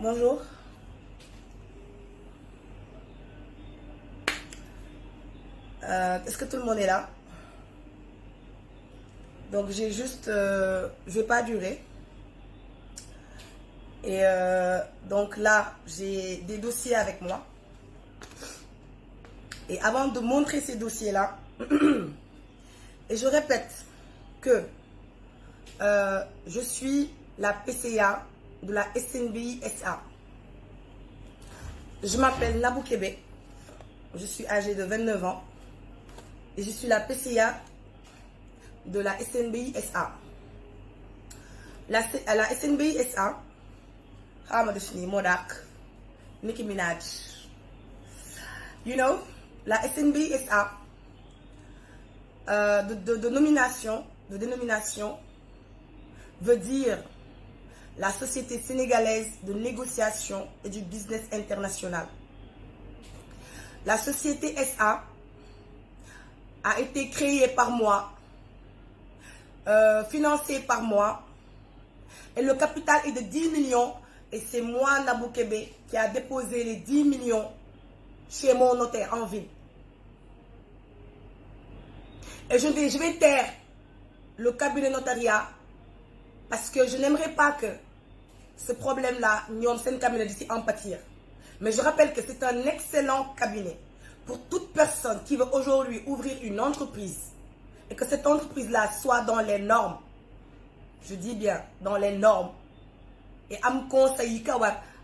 Bonjour. Est-ce que tout le monde est là? Donc j'ai juste... je vais pas durer. Et donc là, j'ai des dossiers avec moi. Et avant de montrer ces dossiers-là, et je répète que je suis la PCA de la SNBI SA. Je m'appelle Nabou Kébé. Je suis âgée de 29 ans. Et je suis la PCA de la SNBI SA. La SNBI SA, Modak, Nicki Minaj. You know, la SNBI SA, de dénomination, veut dire la Société sénégalaise de négociation et du business international. La société SA a été créée par moi, financée par moi, et le capital est de 10 millions, et c'est moi, Nabou Kébé, qui a déposé les 10 millions chez mon notaire en ville. Et je vais taire le cabinet notariat parce que je n'aimerais pas que ce problème-là, nous sommes un cabinet d'ici en pâtir. Mais je rappelle que c'est un excellent cabinet pour toute personne qui veut aujourd'hui ouvrir une entreprise et que cette entreprise-là soit dans les normes. Je dis bien dans les normes. Et à me conseiller,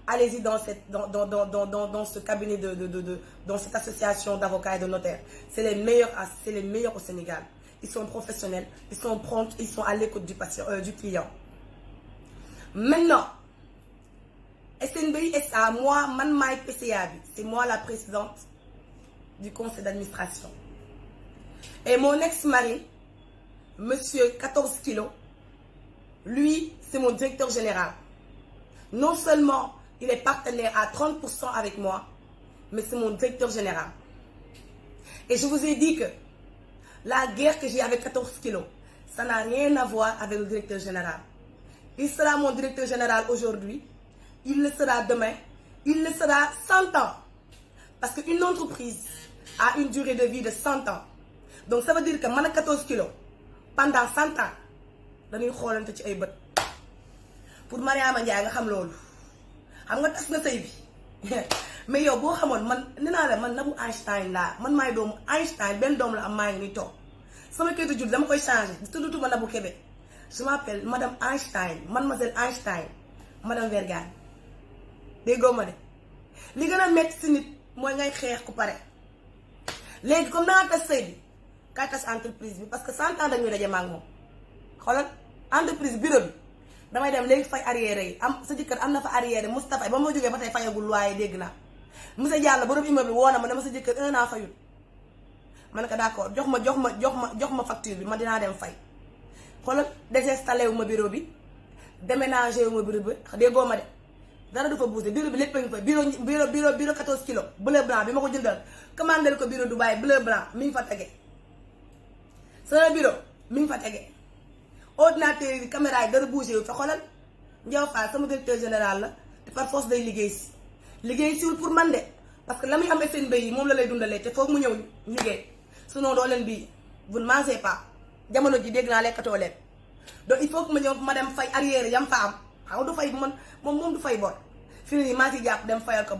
allez-y dans ce cabinet, dans cette association d'avocats et de notaires. C'est les meilleurs au Sénégal. Ils sont professionnels, ils sont prompts, ils sont à l'écoute du client. Maintenant, SNBI SA, moi, Manmaï PCA, c'est moi la présidente du conseil d'administration. Et mon ex-mari, monsieur 14 kilos, lui, c'est mon directeur général. Non seulement il est partenaire à 30% avec moi, mais c'est mon directeur général. Et je vous ai dit que la guerre que j'ai avec 14 kilos, ça n'a rien à voir avec le directeur général. Il sera mon directeur général aujourd'hui, il le sera demain, il le sera 100 ans. Parce qu'une entreprise a une durée de vie de 100 ans. Donc ça veut dire que moi, 14 kilos, pendant 100 ans, dañuy xoolante ci ay bët. Pour Mariama Ndiaye nga xam loolu xam nga tas na sëy bi mais yow boo xamoon man nee naa la man Nabou Einstein laa man maay doomu Einstein benn doom la am maa ngi nii toog sama kayitu juddu dama koy changé tuddutuma Nabou Kébé je m'appelle madame Einstein mademoiselle Einstein madame Vergane déggoo ma de li gën a métti si nit mooy ngay xeex ku pare léegi comme naa tas sëy bi kay tas entreprise bi parce que 100 ans dañuy daje ma ak moom xoolal entreprise bureau bi damay dem léegi fay arrière yi am sa jëkkër am na fa arrière Moustapha ba ma jógee ba tey fayagul waaye dégg naa monsieur Diallo borom immeuble bi woo na ma dama sa jëkkër 1 an fayul ma ne ko d'accord jox ma facture bi ma dinaa dem fay xoolal désinstallé wu ma bureau bi déménagé wu ma bureau bi déggoo ma de dara du fa bougé bureau bi lépp a ngi fa bureau 14 kilos bleu blanc bi ma ko jëndal commandé ko bureau Dubaï bleu blanc mi ngi fa tege sama bureau mi ngi fa tege ordinateur yi caméra yi dara bougé wu fa xoolal Ndiaw Fall sama directeur général la te par force day liggéey siwul pour man de parce que la muy am FNB yi moom la lay dundalee te foog mu ñëw liggéey sinon doo leen bii vous ne mangez pas jamono ji dégg naa lekkatoo leen donc il faut que ma ñëw ma dem fay arrière yam fa am xam nga du fay man moom du fay bor fi nii maa si jàpp dem fayal ko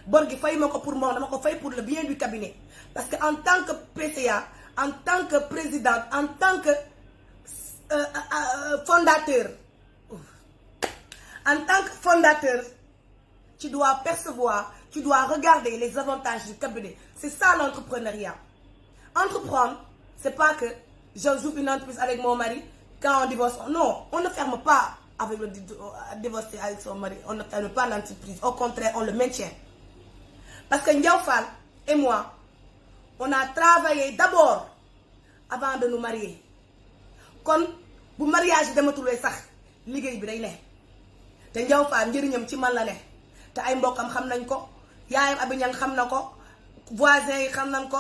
bor gi fay ma ko pour moom dama ko fay pour le bien du cabinet parce que en tant que PCA en tant que présidente en tant que fondateur, en tant que fondateur, tu dois percevoir, tu dois regarder les avantages du cabinet. C'est ça l'entrepreneuriat. Entreprendre, c'est pas que j'ouvre une entreprise avec mon mari, quand on divorce. Non, on ne ferme pas avec le divorcé avec son mari. On ne ferme pas l'entreprise. Au contraire, on le maintient. Parce que Ndiaw Fall et moi, on a travaillé d'abord avant de nous marier. Kon bu mariage dematulee sax liggéey bi day ne te Ndiaw Fall njëriñam ci man la ne te ay mbokkam xam nañ ko yaayam Abiñang xam na ko voisins yi xam nañ ko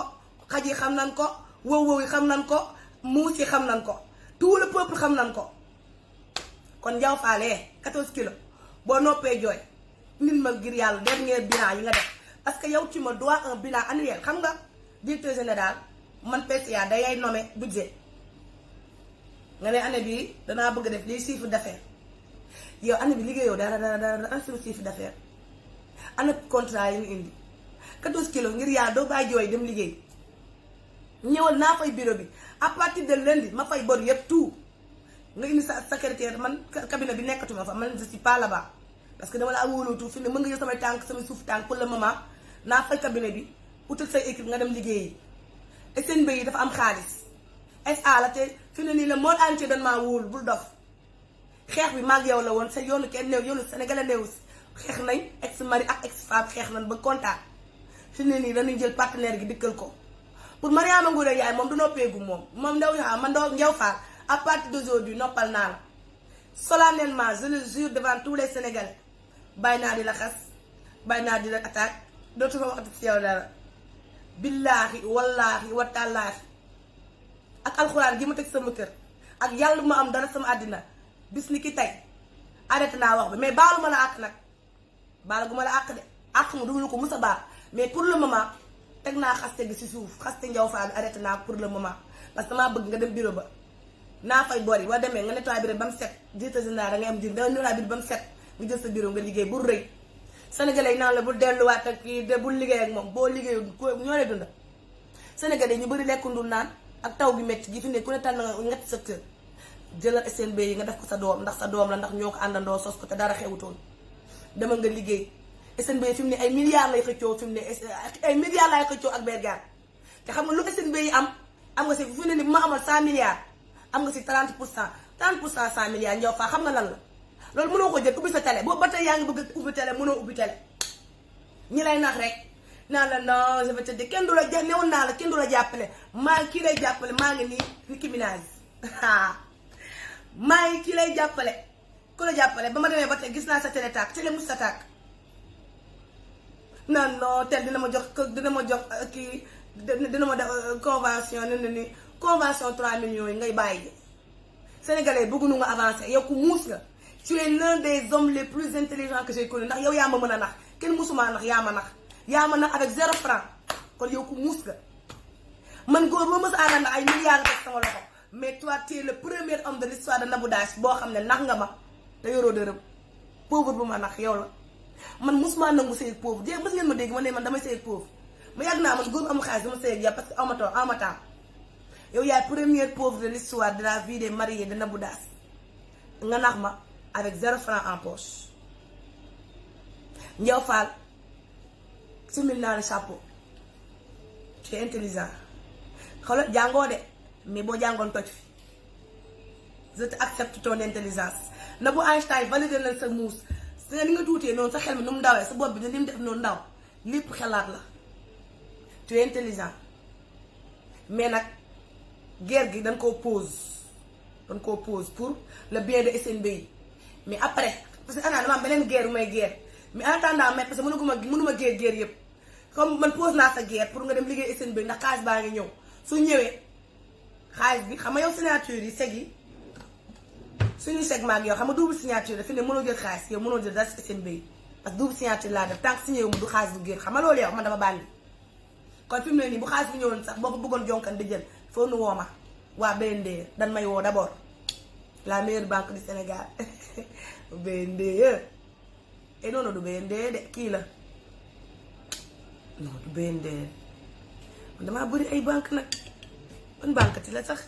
xaj yi xam nañ ko wow yi xam nañ ko muus yi xam nañ ko tout le peuple xam nañ ko kon Ndiaw Fall 14 kilos boo noppee jooy nit ma ngir yàlla dernier bilan yi nga def parce que yow tu me dois un bilan annuel. xam nga directeur général man PCA dayay nommé budget nga ne année bii danaa bëgg def lii chiffre d'affaires yow année bi liggéeyoo dara suñu chiffre d'affaires ana contrat yi ñu indi 14 kilos ngir yàlla doo bàyyi jooy dem liggéey ñëwal naa fay bureau bi à partir de lundi ma fay bor yëpp tout nga indi sa secrétaire man cabinet bi nekkatuma fa man je suis pas là-bas parce que dama la wóolootu fi ne mën nga jël samay tànk samay suuf tànk pour le moment naa fay cabinet bi utal say équipe nga dem liggéeyi SNB yi dafa am xaalis SA la te fi ne nii le monde entier dañ maa wóolu bul dof xeex bi maag yow la woon sa yoonu kenn néew yoonu sénégalais néew si xeex nañ ex mari ak ex femme xeex nañ ba kontaan fi ne nii dañuy jël partenaire gi dikkal ko pour Mariama Ngoné Ndiaye moom du noppeegu moom ndaw yaa man ndaw Ndiaw Fall à partir d'aujourd'hui noppal naa la solennellement je le jure devant tous les sénégalais bàyyi naa di la xas bàyyi naa di la attaque dootuma waxati ci yow dara billaahi wallaahi wataalaahi ak alxuraan gi ma teg sama kër ak yàlla bu ma am dara sama àddina bis ni ki tey arrêté naa wax bi mais baalu ma la àq nag baalu gu ma la àq de àq mu duñu ko mus a baal mais pour le moment teg naa xaste gi si suuf xaste Ndiaw Fall bi arrêté naa pour le moment parce que maa bëgg nga dem bureau ba naa fay bor yi waa demee nga nettoyé bureau ba mu set directeur général da ngay am jir da nga nettoyé bureau ba mu set nga jël sa bureau nga liggéey bul rëy sénégalais yi naan la bul delluwaat ak kii de bul liggéey ak moom boo liggéey ko ñoo lay dunda sénégalais ñu bëri lekkundul naan ak taw gi métti gi fi ne ku ne tànn nga ñetti secteur jëlal SNB yi nga def ko sa doom ndax sa doom la ndax ñoo ko àndandoo sos ko te dara xewutoon demal nga liggéey SNB fi mu ne ay milliards lay xëccoo fi mu ne ay milliards lay xëccoo ak Bergane te xam nga lu SNB yi am nga si fi mu ne ni bu ma amal 100 milliards am nga si 30 pour cent 100 milliards Ndiaw Fall xam nga lan la loolu mënoo ko jël ubbi sa télé boobu ba tey yaa ngi bëgg ubbi télé mënoo ubbi télé ñi lay nax rek naan la non je vais te dire kenn du la ja newoon naa la kenn du la jàppale maa kii lay jàppale maa ngi nii Nicki Minaj maa ngi kii lay jàppale ku la jàppale ba ma demee ba tey gis naa sa télé tàkk télé mus sa tàkk non non tel dina ma jox kii dina ma def convention ne ni convention 3 millions yi ngay bàyyi sénégalais bëgguñu nga avancer yow ku muus nga tu es l'un des hommes les plus intelligents que j'ai connu ndax yow yaa ma mën a nax kenn musumaa nax yaa ma nax avec 0 franc kon yow ku muus nga man góor boo mës a àndal ay milliards teg sama loxo mais toi tu es le premier homme de l'histoire de Nabou Dash boo xam ne nax nga ma te yoroo dërëm pauvre bu ma nax yow la man musuma nangu sëy pauvre jéeg mës ngeen ma dégg ma ne man damay sëy pauvre ma yàgg naa man góor amul xaalis dama sëy ak yow parce que aw ma temps yow yaay premier pauvre de l'histoire de la vie des mariés de Nabou Dash nga nax ma avec 0 franc en poche Ndiaw Fall simil naa le chapeau tu es intelligent xoolal jàngoo de mais boo jàngoon toj fi je te accepte ton intelligence na bu Einstein validé na sa muus sa ni nga tuutee noonu sa xel mi nu mu ndawee sa bopp bi ni mu def noonu ndaw lépp xelaat la tu es intelligent mais nag guerre gi dañ koo pause pour le bien de SNB yi mais après parce que ana dama am beneen guerre bu may guerre mais en attendant mais parce que mënuma guerre yëpp comme man pose naa sa guerre pour nga dem liggéey SNB ndax xaalis baa ngi ñëw su ñëwee xaalis bi xam nga yow signature yi seg yi suñuy seg maag yow xam nga double signature la fi ne mënoo jël xaalis yow mënoo jël dara si SNB yi parce que double signature laa def tant que signé wu mu du xaalis bu génn xam nga loolu yow man dama bànni kon fi mu ne nii bu xaalis bi ñëwoon sax boo ko bëggoon jonkan di jël foo nu woo ma waa BND dan may woo d'abord la meilleure banque du Sénégal BND et non du BND de kii la non du BND man damaa bëri ay banque nag ban banque ti la sax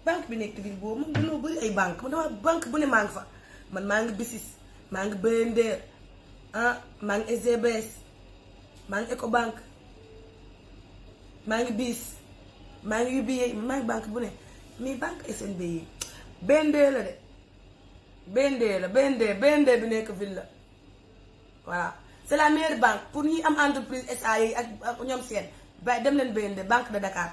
banque bi nekk biir boobu man dañoo bëri ay banque man damaa banque bu ne maa ngi fa man maa ngi BICIS maa ngi BND maa ngi SGBS maa ngi Ecobank maa ngi BIS maa ngi UBA maa ngi banque bu ne mais banque SNB yi BND la de BND bi nekk ville la voilà c'est la meilleure banque pour ñi am entreprise SA yi ak ñoom seen ba dem leen BND banque de Dakar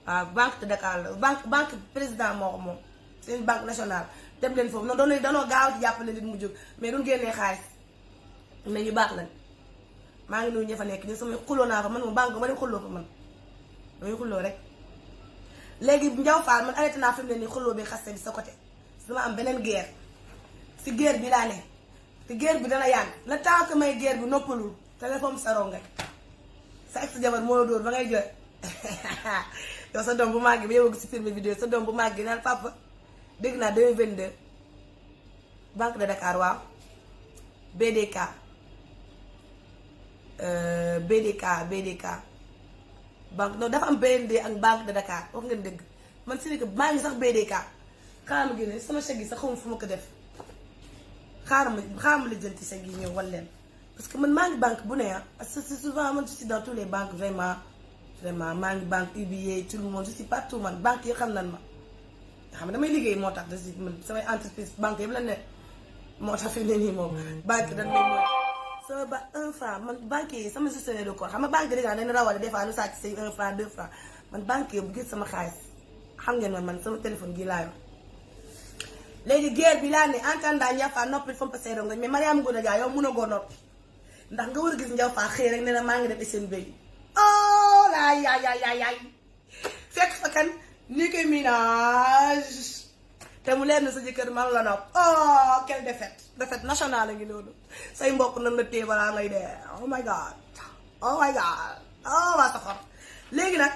waaw banque de Dakar la banque président moo ko moom c'est une banque nationale dem leen foofu noonu danoo gaaw ci jàppale nit mu jóg mais duñ génnee xaalis mais ñu baax lañ maa ngi nuyu ña fa nekk ñu sama xuloo naa fa man moom banque ma dem xulloo fa man damay xulloo rek léegi Ndiaw Fall man arrêté naa fi mu ne nii xulloo bi xaste bi sa côté dama am beneen guerre si guerre bi laa ne te guerre bi dana yàgg le temps que may guerre bi noppalul téléphone sa rongañ sa ex jabar moo la dóor ba ngay jooy yow sa doom bu màgg bi yow si film vidéo sa doom bu màgg naan papa dégg naa 2022 Banque de Dakar waaw BDK banque non dafa am BND ak Banque de Dakar wax ngeen dëgg man si ne que maa ngi sax BDK xaaral ma génne sama chèque yi sax xawma fu ma ko def xaaral ma lijjanti chèque yi ñëw wal leen parce que man maa ngi banque bu ne ah c'est souvent man je suis dans tous les banques vraiment maa ngi banque UBA tout le monde je suis partout man banque yi xam nan ma nga xam ne damay liggéey moo tax da si man samay entreprise banque yëpp la ne moo tax fi ne nii moom banque dañ may mooy sama ba 1 franc man banque yi sama gestionnaire de compte xam nga banque dèjà dañu rawale des fois nu sàcc say 1 franc 2 franc man banque yi bu gis sama xaalis xam ngeen man sama téléphone gii laa yor léegi guerre bi laa ne entendant Ndiafa noppi fomp say rongoñ mais Mariama Ngoné Ndiaye yow mun a goo noppi ndax nga war a gis Ndiafa xëy rek ne na maa ngi def SNB oh la yaay fekk fa kan Nicki Minaj te mu leer na sa jëkkër man la nopp oh quelle défaite nationale a ngi noonu say mbokk nan la téye balaa ngay dee oh my god oh waa sa xor léegi nag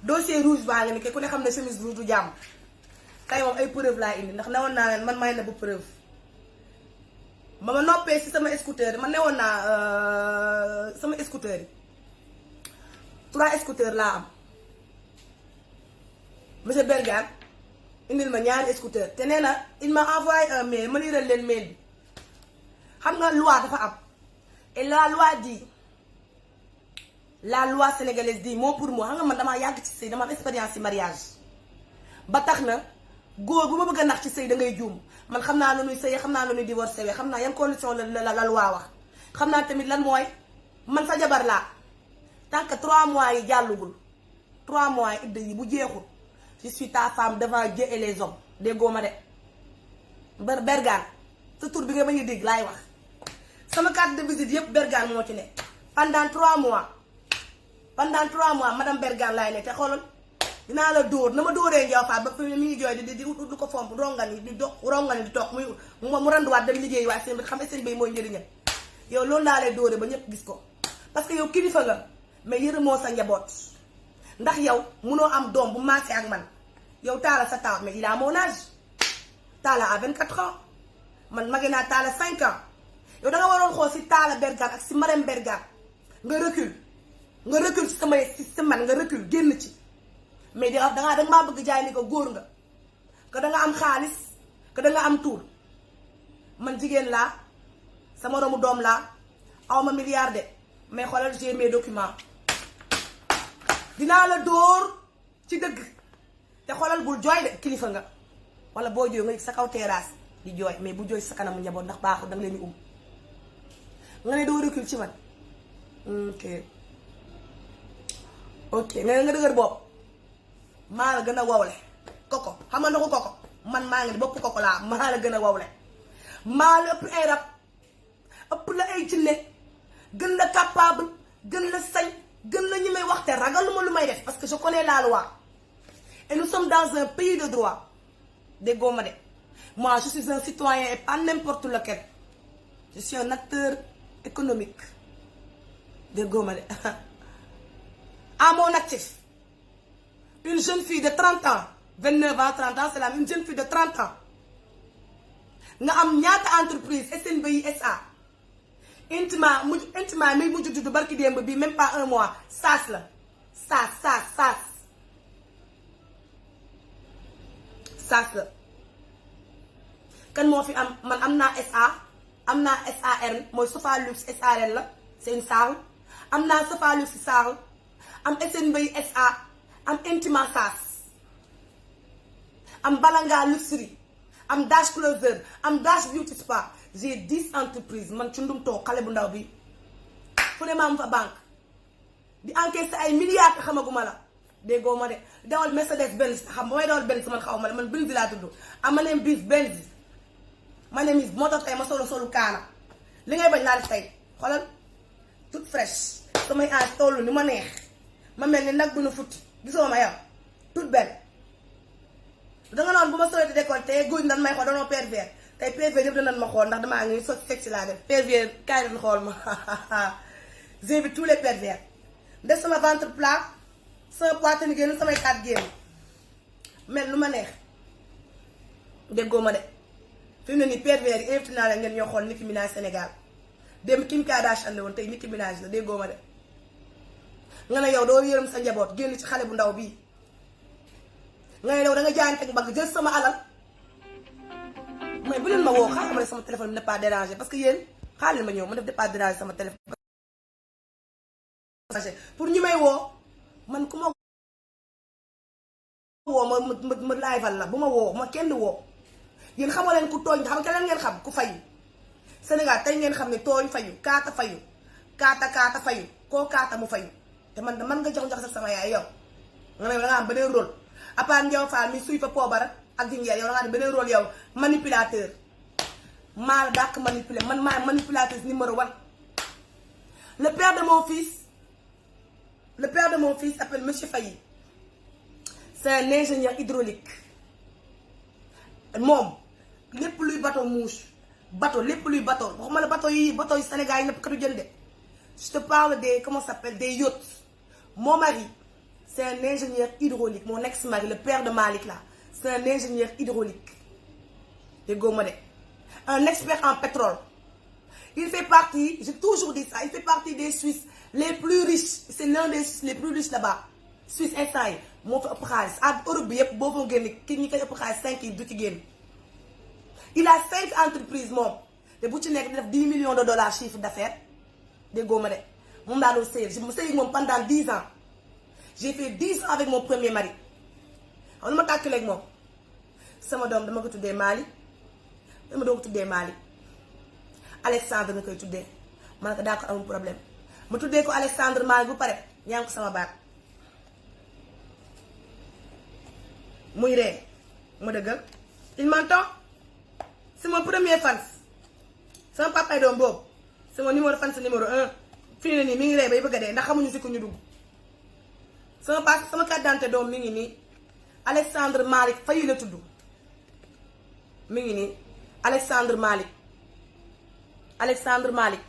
dossier rouge baa nga ni ke ku ne xam ne chemise rouge du jàmm tey moom ay preuve laa indi ndax newoon naa leen man may na bu preuve ba ma noppee si sama scooter man newoon naa sama scooter yi 3 scooter laa am monsieur Bergane indil ma ñaari scooter te nee na il m'a envoyé un mail ma liiral leen mail bi xam nga loi dafa am et la loi sénégalaise dit mot pour mot xam nga man damaa yàgg ci sëy dama am expérience ci mariage ba tax na góor bu ma bëgg a nax ci sëy da ngay juum man xam naa lu nuy sëy xam naa lu nuy divorcé wee xam naa yan condition la loi wax xam naa tamit lan mooy man sa jabar laa tant que 3 mois yi jàllugul 3 mois yi idda yi bu jeexul je suis ta femme devant Dieu et les hommes déggoo ma de Bergane sa tur bi nga bañ a dégg laay wax sama carte de visite yëpp Bergane moo ci ne pendant 3 mois madame Bergane laay ne te xoolal dinaa la dóor na ma dóoree Ndiafa ba fi mi ngi jooy di du ko fomp rongan yi di toog mu randuwaat dem liggéey waaye seen xam seen bay mooy njëriñam yow loolu laa lay dóoree ba ñëpp gis ko parce que yow kilifa nga mais yërëmoo sa njaboot ndax yow munoo am doom bu maase ak man yow Talla sa taw mais il a mon âge Talla à 24 ans man mage naa Talla 5 ans yow da nga waroon xool si Talla Bergane ak si Marème Bergane nga recule si man nga recule génn ci mais danga maa bëgg jaay ni ko góor nga que danga am xaalis que danga am tuur man jigéen laa sama moromu doom laa awma milliard de mais xoolal j'ai mes documents dinaa la dóor ci dëgg te xoolal bul jooy de kilifa nga wala boo jooy nga yëg sa kaw terrasse di jooy mais bu jooy sa kanamu njaboot ndax baaxul danga leen di nga ne doo recul ci man ok nga dëgër bopp maa la gën a wowle koko xam nga ndoxu koko man maa ngi bopp koko laa maa la gën a wowle maa la ëpp ay rab ëpp la ay jinne gën la capable gën la sañ gën la ñi may wax te ragaluma lu may def parce que je connais la loi et nous sommes dans un pays de droit déggoo ma de moi je suis un citoyen et pas n'importe lequel je suis un acteur économique déggoo ma de à mon actif une jeune fille de 30 ans 29 ans 30 ans c'est la même jeune fille de 30 ans nga am ñaata entreprise SNBI SA intima mi mujj juddu barki démb bi même pas 1 mois saas la saas la kan moo fi am man am naa SA am naa SARL mooy Sofalux SARL la c'est une salle am naa Sofalux salle am SNBI SA am intima saas am Balanga luxury am Dash Closer am Dash Beauty Spa j'ai 10 entreprises man ci ndum toog xale bu ndaw bi fu ne ma am fa banque di encaisser ay milliards te xamaguma la déggoo ma de dawal Mercedes Benz xam ba may dawal Benz man xaw ma la man Benz laa tudd am ma name bis Benz ma ne mis moo tax tey ma solu kaana li ngay bañ laa def tey xoolal toute fraîche samay âge tollu ni ma neex ma mel ni nag bu nu futti gisoo ma yow toute belle danga noonu bu ma solee décolleté góor ñi dañ may xool danoo pervers tey pervers yëpp danañ ma xool ndax damaa ngi so sexy laa def pervers kaay leen xool ma j'invite tous les pervers def sama ventre plat sama poitrine génn samay kaat génn mel lu ma neex déggoo ma de fi mu ne nii pervers yi invité naa leen ngeen ñoo xool Nicki Minaj Sénégal dem Kim Kardashian la woon tey Nicki Minaj la déggoo ma de nga ne yow doo yërëm sa njaboot génn ci xale bu ndaw bii nga ne yow da nga jaayante ak mbagg jël sama alal mais bu leen ma woo xaaral ma ne sama téléphone bi ne pas déranger parce que yéen xaaral ma ñëw ma def ne pas déranger sama téléphone. pour ñu may woo man ku ma woo ma live la bu ma woo ma kenn woo yéen xamoo leen ku tooñ xam nga leen ngeen xam ku fayu Sénégal tey ngeen xam ne tooñ fayu kaata fayu kaata fayu koo kaata mu fayu te man nga jox sax sama yaay yow nga ne da nga am beneen rôle à part Ndiaye Fall mi suy fa poobar ak Jinjeer yow da nga am beneen rôle yow manipulateur maa la dàq manipuler man maa manipulatrice numéro 1. le père de mon fils s'appelle Monsieur Faye c'est un ingénieur hydraulique moom lépp luy bateau mouche bateau lépp luy bateau waxuma la bateau yi Sénégal yi nëpp katu jël de je te parle des comment ça s'appelle des yachts. Mon mari c'est un ingénieur hydraulique mon ex-mari le père de Malick là c'est un ingénieur hydraulique déggoo ma de un expert en pétrole. Il fait partie, j'ai toujours dit ça, il fait partie des Suisses les plus riches. C'est l'un des Suisses les plus riches là-bas. Suisse instant yi moo fa ëpp xaalis ak Europe bi yëpp boo fa génne ki ñi koy ëpp xaalis 5 yi du ci génn. Il a 5 entreprises moom te bu ci nekk di def 10 millions de dollars chiffre d'affaires déggoo ma de moom laa doon sëy ma sëy moom pendant 10 ans. J'ai fait 10 ans avec mon premier mari xam nga ma tàkkaleeg moom sama doom dama ko tuddee Mali dama doon ko tuddee Mali. Alexandre na koy tuddee man ko daa ko amul problème ma tuddee ko Alexandre Mali bu pare ñaa ngi ko sama baat muy ree ma dëggal il m'entend c'est mon premier fans sama papay doom boobu c'est mon numéro fans numéro 1 fii ne nii mi ngi ree bay bëgg a dee ndax xamuñu si ku ñu dugg sama carte d'identité doom mi ngi nii Alexandre Malick Faye la tudd mi ngi nii Alexandre Malick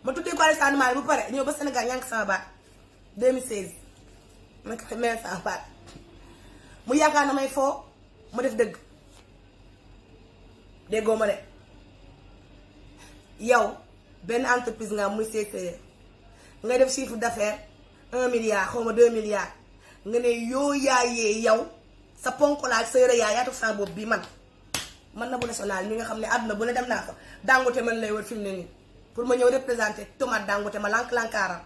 ma tuddee ko Alexandre Malick bu pare ñëw ba Sénégal ñànk sama baat 2016 ma ko mel sama baat mu yaakaar na may foo ma def dëgg déggoo ma de yow benn entreprise nga muy CCE nga def chiffre d'affaires 1 milliard xaw ma 2 milliards nga ne yoo yaayee yow sa ponkolaak sa yore yaay yaatu sa bopp bii man na bu national mi nga xam ne àdduna bu ne dem naa fa Dangote man lay wër fi mu ne nii pour ma ñëw représenter tomate Dangote ma lankaaram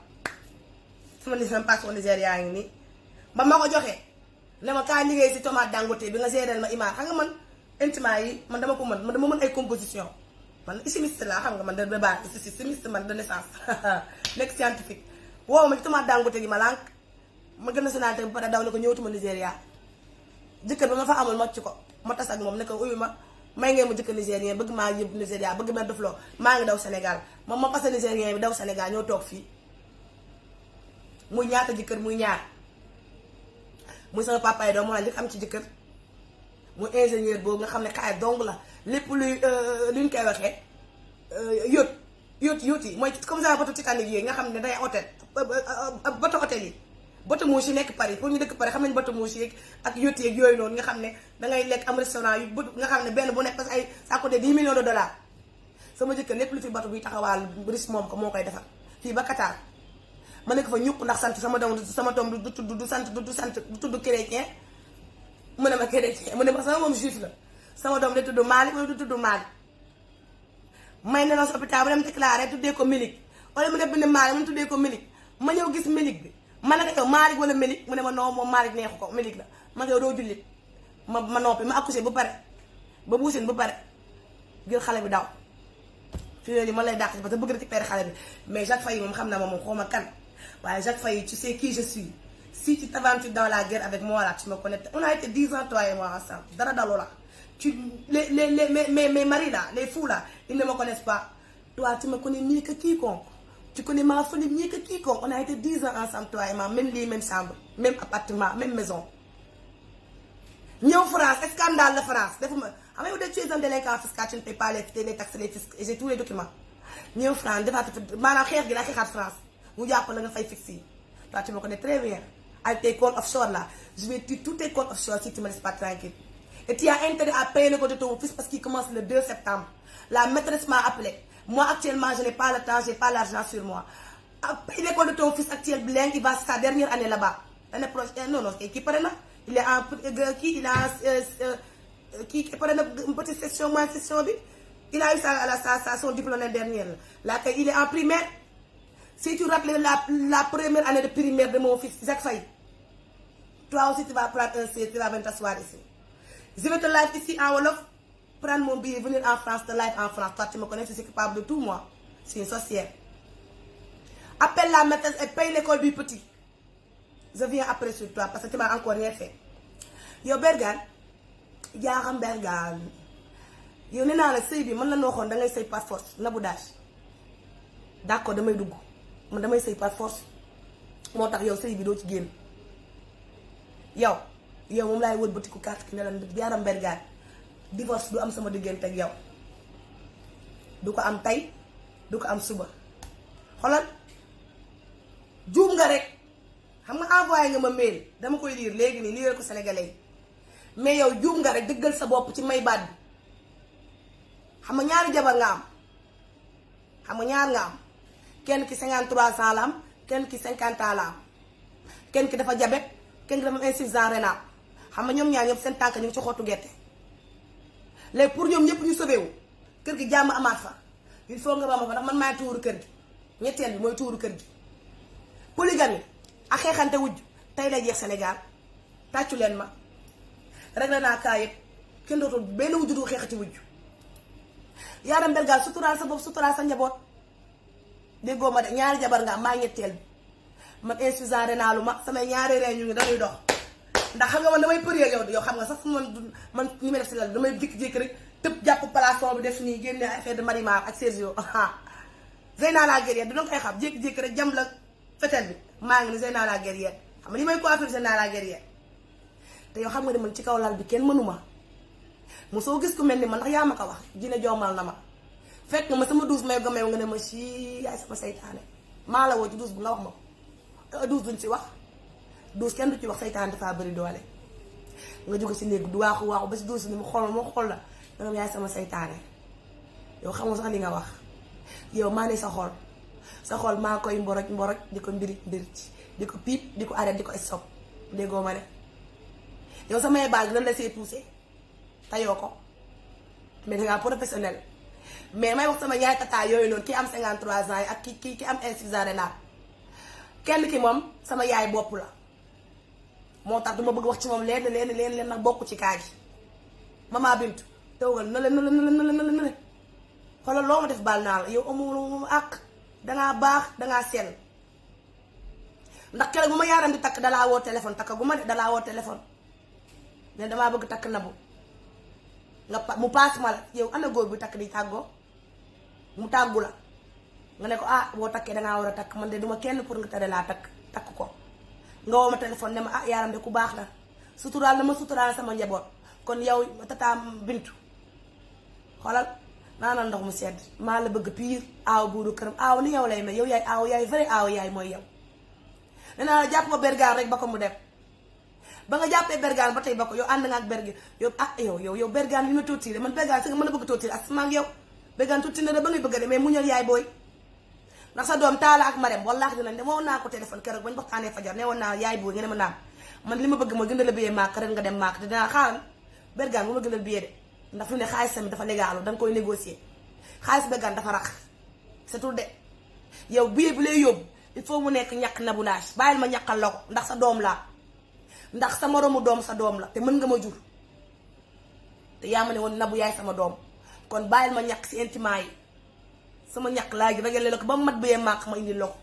sama licence passeport Nigéria ngi nii ba ma ko joxee ne ma kaa liggéey si tomate Dangote bi nga géréel ma image xam nga man intimement yi man dama ko mën man dama mën ay composition man chimiste laa xam nga man da baax si chimiste man de naissance nekk scientifique woow ma ci tomate Dangote gi ma lànk ma gën nationalité ba pare daw ne ko ñëwatuma Nigéria jëkkër ba ma fa amul ma ci ko ma tas ak moom ne ko uyu ma may ngeen ma jëkkër nigérien bëgg maa yëpp Nigéria bëgg ma def loo maa ngi daw Sénégal moom ma passé nigérien bi daw Sénégal ñoo toog fii muy ñaata jëkkër muy ñaar muy sama papa yi doom moo njëkk am ci jëkkër muy ingénieur boobu nga xam ne kaay dong la lépp luy luñ koy waxee yóot yi mooy comme ça bateau Titanic yi nga xam ne day hôtel bateau hôtel yi bateau mouche yi nekk Paris pour ñu dëkk Paris xam nañ bateau mouche yeeg ak yóot yeeg yooyu noonu nga xam ne dangay lekk am restaurant yu nga xam ne benn bu nekk parce que ay ça coûte 10 millions de dollars sama jëkkër lépp lu fi bateau buy taxawaal risque moom ko moo koy defar fii ba Qatar ma nekk fa ñuq ndax sant sama doom du tudd chrétien mu ne ma chrétien mu ne ma sama moom juif la sama doom day tudd Malick wala du tudd Malick may ne noonu hôpital ba dem déclaré tuddee ko Mélik wala mu def bind Malick mu tuddee ko Mélik ma ñëw gis Mélik bi ma ne ko yow Malick wala Mélik mu ne ma non moom Malick neexu ko Mélik la ma ne ko yow doo jullit ma noppi ma accouché bu pare ba buusin bu pare jël xale bi daw fi ne nii man lay dàq parce que bëgg récupérer xale bi mais Jacques Faye moom xam na moom xaw ma kan waaye Jacques Faye tu sais qui je suis si tu t'aventures dans la guerre avec moi là tu me connais on a été 10 ans toi et moi ensemble dara daloo la mes maris là les fous là ils ne me connaissent pas toi tu me connais mieux que quiconque tu connais ma famille mieux que quiconque on a été 10 ans ensemble toi et moi même lit même chambre même appartement même maison ñëw France scandale de France defuma xam nga yow de tu es un délinquant fiscal tu ne payes pas les taxes les fiscs et j'ai tous les documents ñëw France defaat maanaam xeex gi laa xeexaat France mu jàpp la nga fay fixe yi toi tu me connais très bien avec tes comptes offshore là je vais tuer tous tes comptes offshore si tu me laisses pas tranquille et tu as intérêt à payer le compte de ton fils parce qu'il commence le 2 septembre la maîtresse m'a appelé moi actuellement je n'ai pas le temps j'ai pas l'argent sur moi paye l'école de ton fils actuel bilingue il va sa dernière année là-bas l'année prochaine non kii pare na il est en kii il a kii pare na petite session moyenne session bi il a eu son diplôme l'année dernière là kay il est en primaire si tu rates la première année de primaire de mon fils Jacques Faye toi aussi tu vas prendre un C tu vas venir t'asseoir ici je vais te live ici en wolof prendre mon billet venir en France te live en France toi tu me connais je suis capable de tout moi c'est une sorcière appelle la maîtresse et paye l'école du petit je viens après sur toi parce que tu m'as encore rien fait yow Bergane yaa xam Bergane yow nee naa la sëy bi mën la noo xoon dangay sëy par force Nabou Dash d'accord damay dugg man damay sëy par force moo tax yow sëy bi doo ci génn yow moom laay wër bëtiku carte ki ne la Yaram Bergane divorce du am sama diggante ak yow du ko am tey du ko am suba xoolal juum nga rek xam nga envoyé nga ma mail dama koy lire léegi nii lire ko sénégalais mais yow juum nga rek dëggal sa bopp ci may baat bi xam nga ñaari jabar nga am xam nga ñaar nga am kenn ki 53 ans la am kenn ki 50 ans la am kenn ki dafa jabet kenn ki dafa am insuffisance rénale xam nga ñoom ñaar ñëpp seen tànk ñu ngi ci xottu gerte léegi pour ñoom ñëpp ñu sauvé wu kër gi jàmm amaat fa il faut nga ba ma fa ndax man maay tuuru kër gi ñetteel bi mooy tuuru kër gi polygamie ak xeexante wujj tey lay jeex Sénégal tàccu leen ma rek la naa kaa yëpp kenn dootul benn wujj du xeexati wujj Yaram Bergane suturaal sa bopp suturaal sa njaboot déggoo ma de ñaari jabar nga am maa ñetteel bi man insuffisant rénal ma samay ñaari reen ñu ngi dañuy dox ndax xam nga man damay përie yow xam nga sax man ñi may def si la damay jékki-jékki rek tëb jàpp plafond bi def nii génne affaire de Marimar ak Sergio Zeyna la guerrière du doon koy xam jékki-jékki rek jam la fetel bi maa ngi ni Zeyna la guerrière xam nga li may coiffure Zeyna la guerrière te yow xam nga ne man ci kaw lal bi kenn mënuma mosoo gis ku mel ni man ndax yaa ma ko wax dina joomal na ma fekk nga ma sama douze may gomeew nga ne ma ci yaay sama saytaane maa la woo ci douze bu nga wax ma ko douze duñ ci wax douze kenn du ci wax saytaane dafa bëri doole nga jóge ci néeg du waaxu ba si douze ni mu xool la nga yaay sama saytaane yow xam nga sax li nga wax yow maa ne sa xol maa koy mboroj di ko mbirit di ko piip di ko arrêté di ko stop déggoo ma ne yow samay baal dina la see poussé tayoo ko mais dangaa professionnel mais may wax sama yaay tata yooyu noonu ki am 53 ans yi ak ki am insuffisance rénale kenn ki moom sama yaay bopp la moo tax duma bëgg wax ci moom leen nag bokk ci kaa gi mama Bintu toogal na la xoolal loo ma def baal naa la yow amul ak dangaa baax dangaa sell ndax keroog bu ma Yaram di takk dalaa woo téléphone takk gu ma de dalaa woo téléphone ne damaa bëgg takk Nabou mu paas ma la yow ana góor bi takk di tàggoo mu tàggu la nga ne ko boo takkee dangaa war a takk man de duma kenn pour nga tere laa takk ko nga woo ma téléphone ne ma Yaram de ku baax la suturaal na ma suturaal sama njaboot kon yow tata Bintu xoolal naanal ndox mu sedd maa la bëgg pire aaw buuru këram aaw ni yow lay mel yow yaay aaw yaay vrai aaw yaay mooy yow nee naa la jàpp ma Bergane rek ba ko mu dem ba nga jàppee Bergane ba tey ba ko yow ànd nga ak Bergane yow Bergane li ma torturé man Bergane si nga mën a bëgg torturé ak sama ak yow Bergane tuuti na da ba ngay bëgg a dem mais muñal yaay booy ndax sa doom Talla ak Marème wallaahi dinañ dem woon naa ko téléphone keroog bañ waxtaanee fajar ne woon naa yaay booy nga ne ma naam man li ma bëgg mooy gëndal la billet maak ren nga dem maak te dinaa xaaral Bergane bu ma gëndal billet de ndax fi ne xaalis tamit dafa légalu danga koy négocier xaalis Bergane dafa rax c'est tout de yow billet bi lay yóbbu il faut mu nekk ñàkk Nabou Dash bàyyil ma ñàkkal la ko ndax sa doom laa ndax sa moromu doom sa doom la te mën nga ma jur te yaa ma ne woon Nabou yaay sama doom kon bàyyil ma ñàkk si intimement yi sama ñàkk laa gi ragale la ko ba mu mat billet màkk ma indil la ko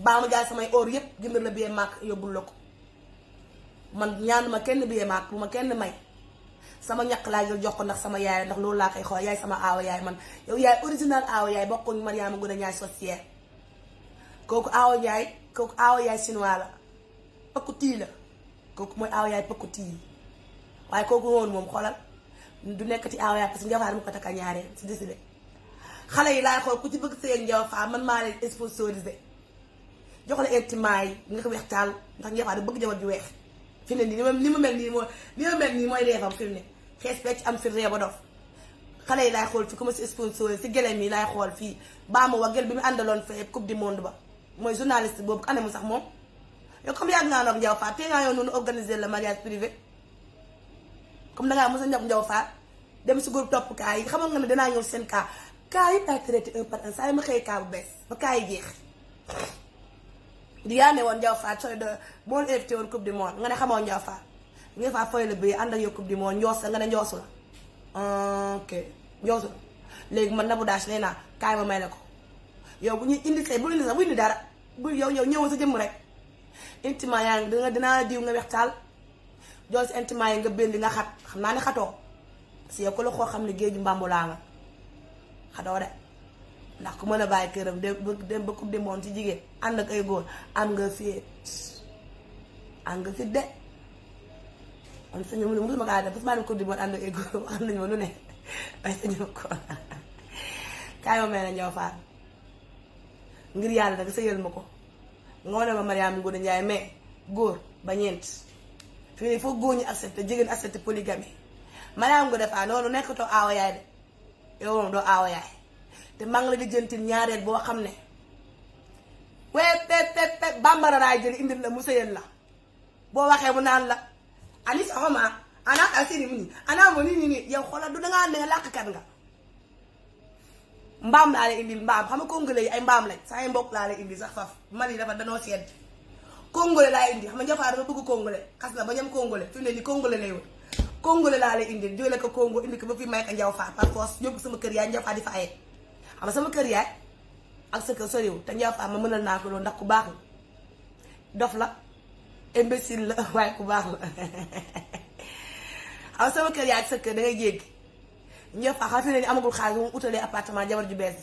baa ma jaay samay or yépp jëndal la billet màkk yóbbul la ko man ñaan ma kenn billet màkk bu ma kenn may sama ñàkk laa jël jox ko ndax sama yaay ndax loolu laa koy xool yaay sama aawa yaay man yow yaay original aawa yaay bokkuñ Mariama Ngoné Ndiaye sorcière kooku aawa yaay chinois la pëkku tii la kooku mooy aawa yaay pëkku tii waaye kooku woon moom xoolal du nekk ci aaw yaa parce que Ndiaye Fall dama ko takka ñaareel si décidé xale yi laay xool ku ci bëgg sëy ak Ndiaye Fall man maa leen sponsorisé jox la intimat yi nga ko weex taal ndax Ndiaye Fall da bëgg jabar ju weex fi ne nii li ma mel nii mooy reefam fi mu ne xees pecc am fi ree ba dof xale yi laay xool fi commencé sponsorisé si gëlëm yi laay xool fii baa ma wagel bi mu àndaloon fee coupe du monde ba mooy journaliste boobu ane mu sax moom yow comme yàgg ngaa noog Ndiaye Fall te ngaa yow noonu organiser le mariage privé comme dangaa mos a ñëw Ndiaye Fall dem si groupe topp kaa yi xamoon nga ne danaa ñëw seen kaa yi ay traité un par un saa yi ma xëy kaa bu bees ba kaa yi jeex di yaa ne woon Ndiaye Fall sooy de moo la invité woon coupe du monde nga ne xamoo Ndiaye Fall Ndiaye Fall fooy la béy ànd ak yow coupe du monde njoos la nga ne njoosu la ok njoosu la léegi man Nabou Dash nee naa kaay ma may la ko yow bu ñuy indi say bu indi sax bu indi dara bu yow ñëwoon sa jëmm rek intimat yaa ngi dinaa diw nga wextaal jool si intimat yi nga béndi nga xat xam naa ne xatoo si yow ko la xoo xam ne géeju mbambulaa nga xatoo de ndax ku mën a bàyyi këram dem ba coupe du monde ci jigéen ànd ak ay góor am nga fit de man sañu musuma kaa def parce que maa dem coupe du monde ànd ak ay góor wax nañu ma lu ne waaye sañu ko kaay ma may na Ndiaye Fall ngir yàlla nag sëyal ma ko nga wane ma Mariama Ngoné Ndiaye mais góor ba ñeent fi ne foog góor ñi accepté jigéen accepté polygamie Mariama Ngoné Fall noonu nekkatoo aawa yaay de yow moom doo aawa yaay te maa ngi la di jëntil ñaareel boo xam ne wee bambara raay jëli indil la mu sëyal la boo waxee mu naan la ani soxoma ana asiri mu ni ana mo nii yow xoolal du dangaa ne nga làkkat nga mbaam laa lay indil mbaam xam nga congolais yi ay mbaam lañ saa yi mbokk laa lay indi sax faf Mali dafa danoo sedd congolais laa indi xam nga Ndiaye Fall dafa bëgg congolais xas na ba ñam congolais fi mu ne nii congolais lay wër congolais laa lay indil jëlee ko Congo indi ko ba fi may ko Ndiaye Fall par force yóbbu sama kër yaay Ndiaye Fall di fa aye xam nga sama kër yaay ak sa kër soriwul te Ndiaye Fall ma mënal naa ko loolu ndax ku baax la dof la imbécile la waaye ku baax la xam nga sama kër yaay ak sa kër da ngay jéggi Ndiaye Fall xam fi ne ni amagul xaalis mu utalee appartement jabar ju bees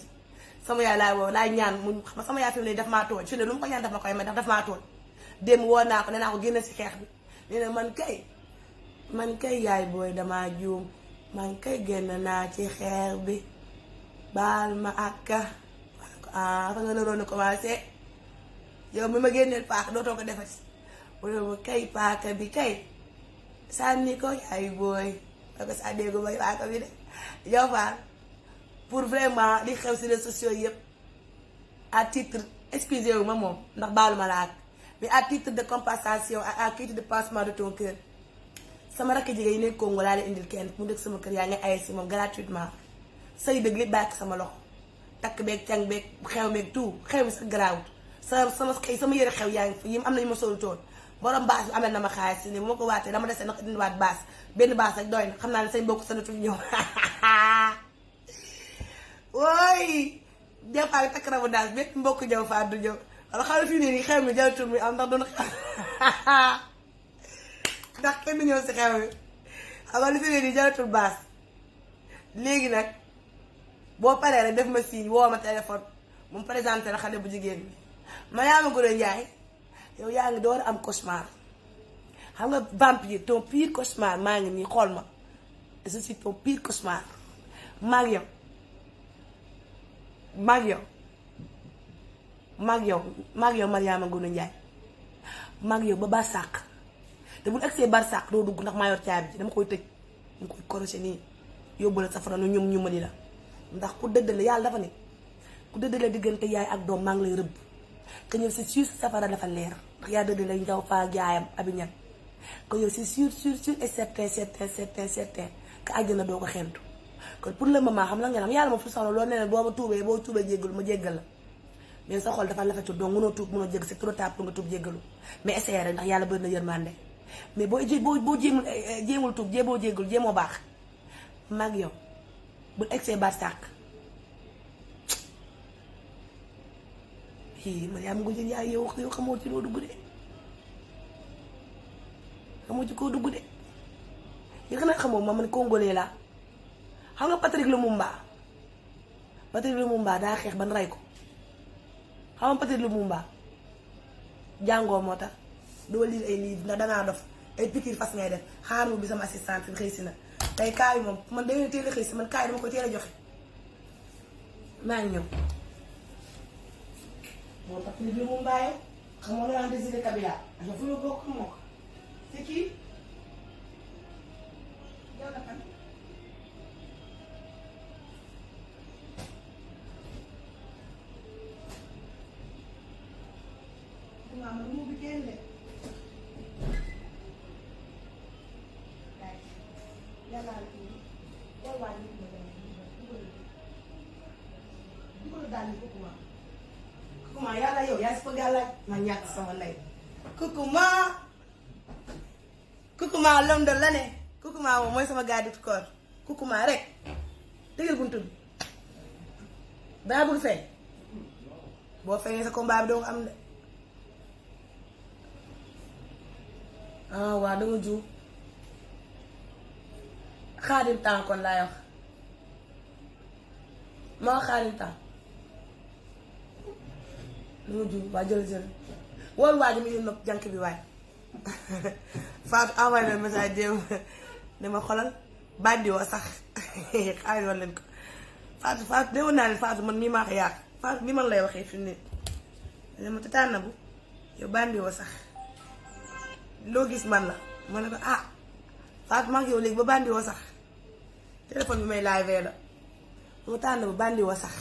sama yaay laay woo laay ñaan mu xam nga sama yaay fi mu ne daf maa tooñ fi ne lu mu ko ñaan daf ma koy may ndax daf maa tooñ démb woo naa ko nee naa ko génne si xeex bi nee na man kay yaay booy damaa juum man kay génn naa ci xeex bi baal ma akka fa nga naroon a commencé yow mi ma génneel paaka dootoo ko defati wala kay paaka bi kay sànni ko yaay booy da ko sànnee ko may paaka bi de Ndiaye Fall pour vraiment li xew si réseaux sociaux yëpp à titre excusez wu ma moom ndax baalu ma la ak mais à titre de compensation à titre de pansement de ton cœur sama rakk jigéen yi nekk Congo laa lay indil kenn mu dëkk sama kër yaa ngi ay si moom gratuitement say dëgg li bàyyi sama loxo takk beeg càng beeg xew beeg tout xew bi sax garaawut sama yëre xew yaa ngi fi yim am nañu ma solu toon borom baas bi amel na ma xaalis ni bu ma ko waatee dama desee nag indiwaat baas benn baas rek doy na xam naa ne say mbokk sanatul ñëw wooy Ndiaye Fall takk na mu daal benn mbokk Ndiaye Fall du ñëw wala xam ne fii nii nii xew mi jawtul mi am ndax doon ndax kenn ñëw si xew mi xam nga li fi ne nii jaratul baas léegi nag boo paree rek def ma signe woo ma téléphone mu présenté la xale bu jigéen bi Mariama Ngoné Ndiaye yow yaa ngi door am cauchemar xam nga vampire ton pire cauchemar maa ngi nii xool ma je suis ton pire cauchemar maag yow Mariama Ngoné Ndiaye maag yow ba barsàq te bu egsee barsàq doo dugg ndax maa yor caabi ji dama koy tëj dama koy korosé nii yóbbu la safara nu ñum ñumali la ndax ku dëddale yàlla dafa ne ku dëddale diggante yaay ak doom maa ngi lay rëbb que ñëw c'est sûr safara dafa leer ndax yaa dëddale Ndiaye Fall ak yaayam Abiñan que yow c'est sûr et certain que àjjana doo ko xentu kon pour le moment xam la ngeen xam yàlla moom fu soxla loolu nee na boo tuubee jéggalu ma jéggal la mais sa xol dafa lafetul donc mënoo tuub mënoo jégg c'est trop tard pour nga tuub jéggalu mais essayé rek ndax yàlla bëri na yërmande mais boo jéemul tuub jéemoo jéggalu jéemoo baax mag yow bu egsee barsàq Mariama Ngoné Ndiaye yow xamoo ci loo dugg de xamoo ci koo dugg de yi xanaa xamoo ma man congolais la xam nga Patrick Lumumba daa xeex ban rey ko xam nga Patrick Lumumba jàngoo moo tax doo lire ay livre ndax dangaa dof ay piqûre fas ngay def xaar mu bi sama assistante bi xëy si na tey kaay moom man dañuy teel a xëy si man kaay dama koy teel a joxe maa ngi ñëw. bon parce que li mu mbaaye xam nga Laurent Désiré Kabila ak fu ñu bokk moo ko c'est qui yow la kan waaw man mu bi génn de yàlla la kii yow waa ñu ko dugal daal ni Kukuma yàlla yow yaa si bëgg a laaj ma ñàkk sama ndey Kukuma l'homme de l'année Kukuma moom mooy sama garde du corps Kukuma rek tëjal buntu bi daa bëgg feeñ boo feeñee sa combat bi doo ko am de ah waaw danga juum xaadim temps kon laay wax ma wax xaadim temps danga juum waa jël wool waa ji mu indi nopp jànk bi waay Fatou envoyé na message démb ne ma xolal bandi woo sax xaadim war leen ko Fatou déwoon naa leen Fatou man mii maa ko yàq Fatou ni man lay waxee fi mu ne ma tataan na bu yow bandi woo sax loo gis man la ma ne ko ah Fatou maa ngi yow léegi ba bandi woo sax téléphone bi may live la mu tànn ba bandi woo sax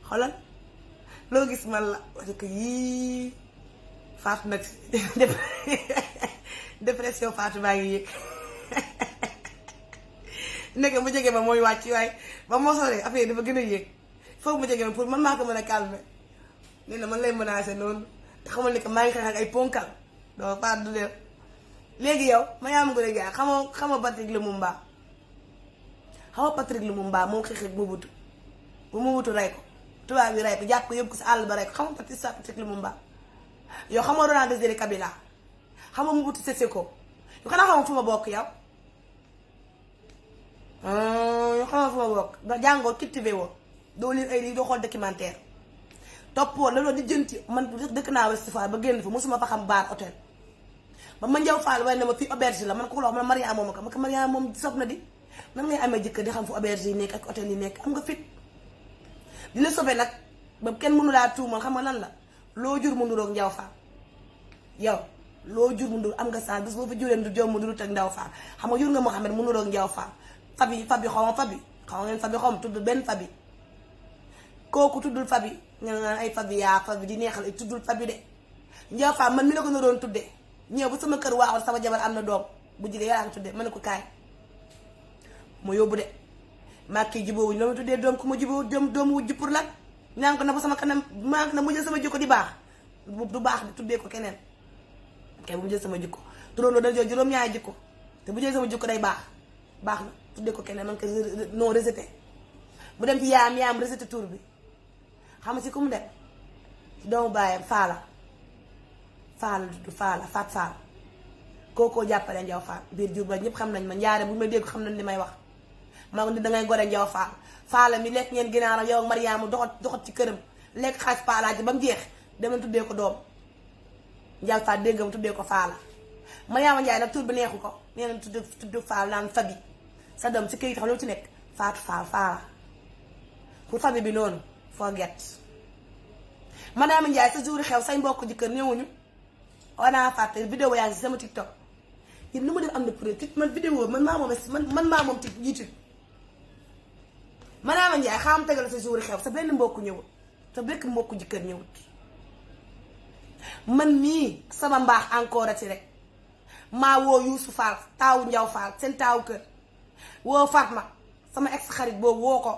xoolal loo gis man la wax ko yii Fatou nag dépression Fatou baa ngi yëg nekk mu jege ma mooy wàcc waaye ba moo soree affaire dafa gën a yëg foog mu jege ma pour man maa ko mën a calmer nee na man lay menacé noonu te xamal ne que maa ngi xeex ak ay ponkal doo Fatou du dee léegi yow ma yaa am ko léegi xamoo Patrick Lumumba moo xeex ak Mobutu bu Mobutu rey ko tubaab yi rey ko jàpp ko yóbbu ko si àll ba rey ko xamoo Patrick Lumumba yow xamoo Laurent Désiré Kabila xamoo Mobutu Sese Ko yow xanaa xamoo fu ma bokk yow yow xamoo fu ma bokk da jàngoo cultivé woo doo lire ay lii doo xool documentaire toppoo la loolu di jënti man dëkk naa Ouest Foire ba génn fa mosuma fa xam baar hôtel ba ma njaw faal waaye ne ma fii auberge la man ko la wax man Mariama moom ma ko Mariama moom sob na di nan ngay amee jëkkër di xam fu auberge yi nekk ak hôtel yi nekk am nga fit di la sobee nag ba kenn mënu laa tuumal xam nga lan la loo jur mu nduroog njaw faal yow loo jur mu ndur am nga saa bis boo fa juree du jom mu ndurut ak ndaw faal xam nga jur nga Mohamed mu nduroog njaw faal fabi xaw ma ngeen fabi xaw ma tudd benn fabi kooku tuddul fabi nga naan ay fabi yaa fabi di neexal ay tuddul fabi de njaw faal man mi la ko na doon tuddee ñëw bu sama kër waaxoon sama jabar am na doom bu jigéen yaa ngi tuddee ma ne ko kaay ma yóbbu de maa kii jubóowuñu la ma tuddee doom ku ma jubóo doom wujj pour lan ñaan ko na ba sama kanam maa na mu jël sama jikko di baax du baax di tuddee ko keneen kay bu mu jël sama jikko turóon dana jël juróom-ñaari jikko te bu jël sama jikko day baax na tuddee ko keneen man ko non rejeté mu dem ci yaayam rejeté tour bi xam nga si ku mu dem ci doomu baayam faala faat faal kookoo jàppale njaw faal biir jur ba ñëpp xam nañ ma njaare bu ma dégg xam nañ li may wax maa ngi dangay gore njaw faala mi lekk ngeen ginaaram yow ak Mariama doxat ci këram lekk xaalis paalaaji ba mu jeex dama tuddee ko doom njaw faal dégg nga mu tuddee ko faala Mariama Njaay nag tur bi neexu ko nee na tudd faal naan fabi sa doom si këyit xam lu ci nekk faatu faala pour fabi bi noonu forget Mariama Njaay sa jouri xew say mbokk ji kër ñëwuñu wanaa fàtte vidéo yaa ngi si sama TikTok yéen nu ma def am na preuve man vidéo man maa moom ci YouTube Mariama Njaay xam tegal sa jouri xew sa benn mbokk ñëwut sa bekk mbokk ji kër ñëwut man mii sama mbaax encore ati rek maa woo Youssou Fall taawu Njaw Fall seen taawu kër woo Fatma sama ex xarit boobu woo ko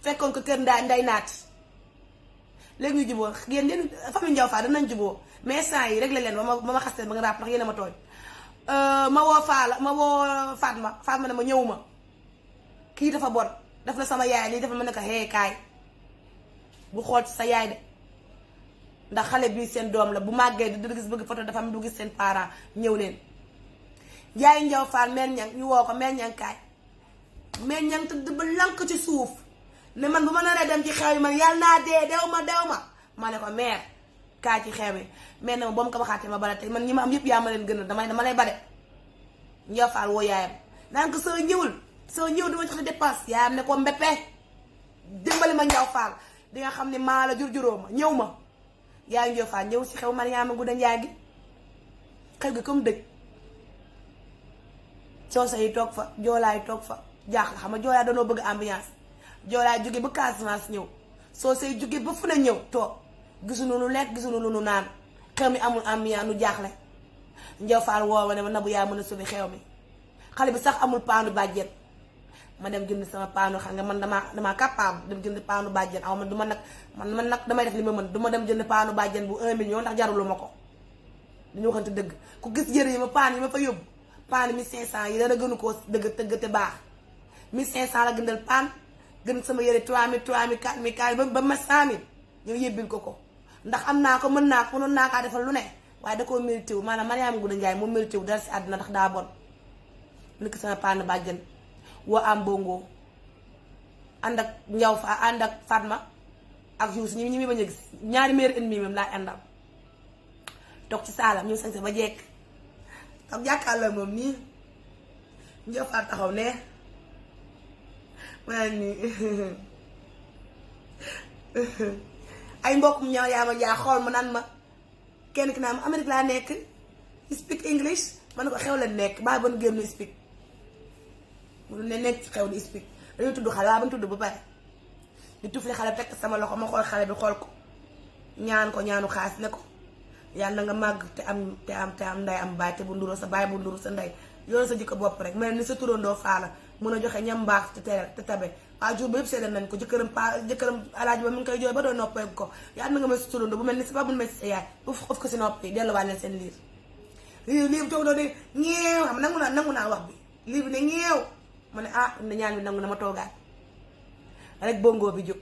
fekkoon ko kër nday naat léegi ñu juboo yéen famille Njaw Fall danañ juboo mais saa yi réglé leen ba ma xas leen ba nga ràpp ndax yéen a ma tooñ ma woo Fatma ne ma ñëwuma kii dafa bon def na sama yaay lii dafa mën ne ko xee kaay bu xool ci sa yaay de ndax xale bii seen doom la bu màggee di gis bëgg photo dafa am du gis seen parent ñëw leen yaay Njaw Fall meen ñang ñu woo ko meen ñang kaay meen ñang tëdd ba lank ci suuf ne man bu ma naree dem ci xew yi man yàlla naa dee dew ma ma ne ko meer kaa ci xew mi mais nag ba mu ko waxaatee ma bala tey man ñi ma am yëpp yaa ma leen gën a dama lay bare. Ndiaye Fall woo yaayam naan ko soo ñëwul soo ñëw dama jox la dépense yaayam ne ko mbeppe dimbali ma Ndiaye Fall di nga xam ne maa la juróom ma ñëw ma yaay Ndiaye Fall ñëw si xew Mariama Gouda Ndiaye gi xel gi comme dëj soosa yi toog fa joolaay toog fa jaaxle xam nga joolaay danoo bëgg ambiance joolaay jóge ba Casamance ñëw soosa yi jóge ba fu ne ñëw toog gisuñu lu lekk gisuñu lu nu naan xew mi amul ambiance nu jaaxle Ndiaye Fall woo ma ne ma Nabou yaa mën a sauver xew mi xale bi sax amul paanu bàjjen ma dem jënd sama paanu xam nga man damaa capable dem jënd paanu bàjjen aw man du ma nag man nag damay def li ma mën du ma dem jënd paanu bàjjen bu 1 million ndax jarulu ma ko dañu waxante dëgg ku gis yëre yi ma paan yi ma fa yóbbu paan 1500 yi dara gënu koo dëgg tëgg te baax 1500 la gëndal paan gën sama yëre 3000 3000 4000 4000 ba ma 100000 ñëw yëbbil ko ndax am naa ko mën naa ko mënoon naa kaa defal lu ne waaye da koo mérité wu maanaam Mariama Gouda Ndiaye moom mérité wu dara si àdduna ndax daa bon nekk sama paanu bàjjen woo am bongo ànd ak Ndiaw fa ànd ak Fatma ak Youssou ñi mi bañ a gis ñaari meilleurs ennemis même laa àndal toog ci saalam ñu sañse ba jekk toog jàkkaarloo moom nii Ndiaw fa taxaw ne ma nii ay mbokkum ñaaw yaa ma jaa xool ma naan ma kenn ki naa ma Amérique laa nekk speak English ma ne ko xew la nekk baa bon génn speak mu ne nekk ci xew di speak dañuy tudd xale waa ba ñu tudd ba pare ñu tufli xale fekk sama loxo ma xool xale bi xool ko ñaan ko ñaanu xaas ne ko yàlla na nga màgg te am nday am baay te bu nduroo sa baay bu nduru sa ndey yoolu sa jikko bopp rek mel ni sa turandoo faala mun a joxe ñam mbaax te tabe waa jour ba yëpp seedal nañ ko jëkkëram alaaji ba mu ngi koy jooy ba doon noppee ko yàlla na nga mel sa turandoo bu mel ni sa baa bu mel si sa yaay of ko si nopp yi delluwaat leen seen liir lii toog doon ne ñeew xam nangu naa wax bi lii bi ne ñeew ma ne ne ñaan bi nangu na ma toogaat rek bongo bi jóg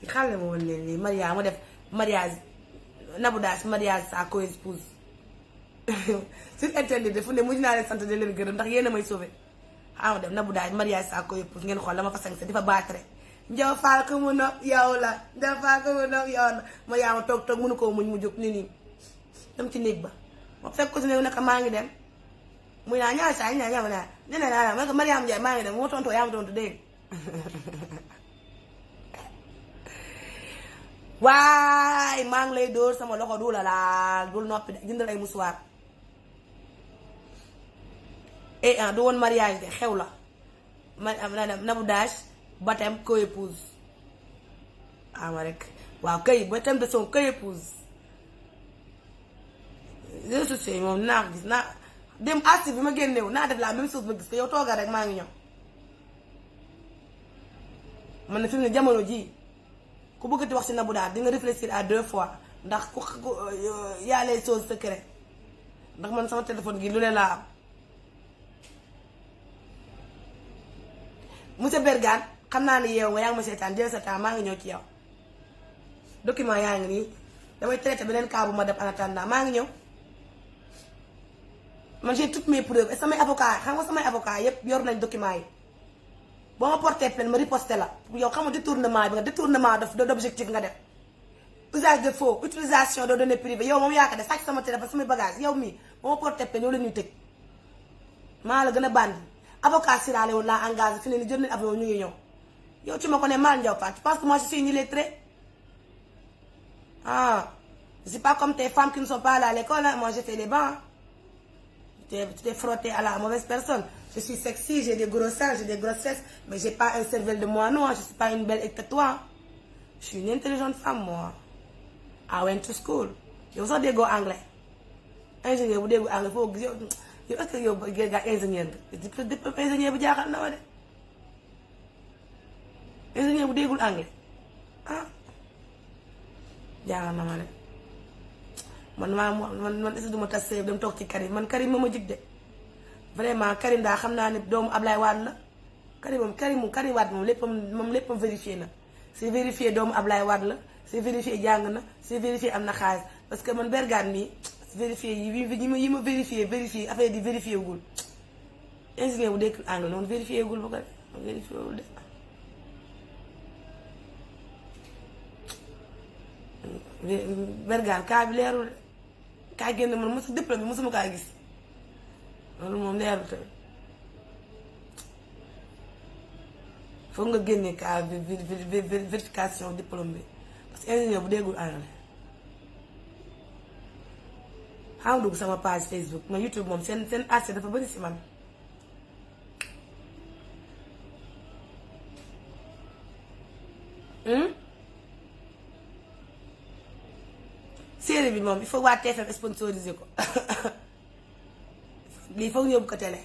xale ma woon leen lii Maria mu def mariage Nabou Dash mariage sa co-épouse sur internet de fu ne mujj naa leen sant de leen gërëm ndax yéen a may sauvé xaama def Nabou Dash mariage sa co-épouse ngeen xool dama fa sañ sa di fa baatre Ndiaye Fall ko mu nopp yow la Ndiaye Fall ko mu nopp yow la Maria ma toog mënu koo muñ mu jóg ni dem ci néeg ba ma fekk ko si néeg naka maa ngi dem muy naa ñaar saa yi ñaar naa nee naa ma ne ko Mariama Ndiaye maa ngi dem moo tontoo yaa ma tontu dégg waay maa ngi lay dóor sama loxo du la laal dul noppi jëndal ay musuwaar du woon mariage de xew la Nabou Dash baptême co-épouse ama rek waaw kay baptême de son co-épouse réseaux sociaux yi moom naa ko gis naa dem archive bi ma génnewu naa def la même chose ma gis ko yow toogal rek maa ngi ñëw man na fi mu ne jamono ji ku bëggati wax ci Nabou Dash di nga réfléchir à 2 fois ndax ku y a les choses secrètes ndax man sama téléphone gi lu ne laa am monsieur Bergane xam naa ne yow nga yaa ngi ma seetaan jël sa temps maa ngi ñëw ci yow document yaa ngi nii damay traité beneen cas bu ma def en attendant maa ngi ñëw man j'ai toutes mes preuves et samay avocat xam nga samay avocat yépp yor nañ document yi boo ma porté plainte ma riposté la yow xam nga détournement bi nga détournement d'objectif nga def usage de faux utilisation de données privées yow moom yaa ko def sàcc sama téléphone samay bagage yow mii boo ma porté plainte yow la ñuy tëj maa la gën a bandi avocat sirale woon laa engagé fi ne ni jël nañ avion ñu ngi ñëw yow ci ma ko ne mal Ndiaye Fall tu penses que moi je suis une illettrée je suis pas comme tes femmes qui ne sont pas allées à l'école moi j'ai fait les bancs tu t'es frotté à la mauvaise personne. Je suis sexy, j'ai des gros seins, j'ai des grosses fesses, mais j'ai pas un cerveau de moineau, je suis pas une belle étatoie. Je suis une intelligente femme, moi. I went to school. Yow sax déggoo anglais. Ingénieur bu déggu anglais foo gis yow est-ce que yow nga ingénieur nga ingénieur bu jaaxal na ma de. Ingénieur bu déggul anglais jaaxal na ma de. man est-ce que duma tas sëy dem toog ci Karim man Karim ma jig de vraiment Karim daa xam naa ne doomu Ablaye Wade la Karim Wade moom léppam vérifié na c'est vérifié doomu Ablaye Wade la c'est vérifié jàng na c'est vérifié am na xaalis parce que man Bergane mi vérifié yi ma vérifié affaire di vérifié wugul ingénieur bu dégg anglais noonu vérifié wugul ba ko vérifié wugul de Bergane kaa bi leerul kaa génn man mosu diplôme bi mosuma kaa gis loolu moom leerul tamit foog nga génne kaa vérification diplôme bi parce que ingénieur bu déggul anglais xam dugg sama page Facebook ma YouTube moom seen accès dafa bëri si man série bi moom il faut waa TFM sponsorisé ko lii foog ñu yóbbu ko télé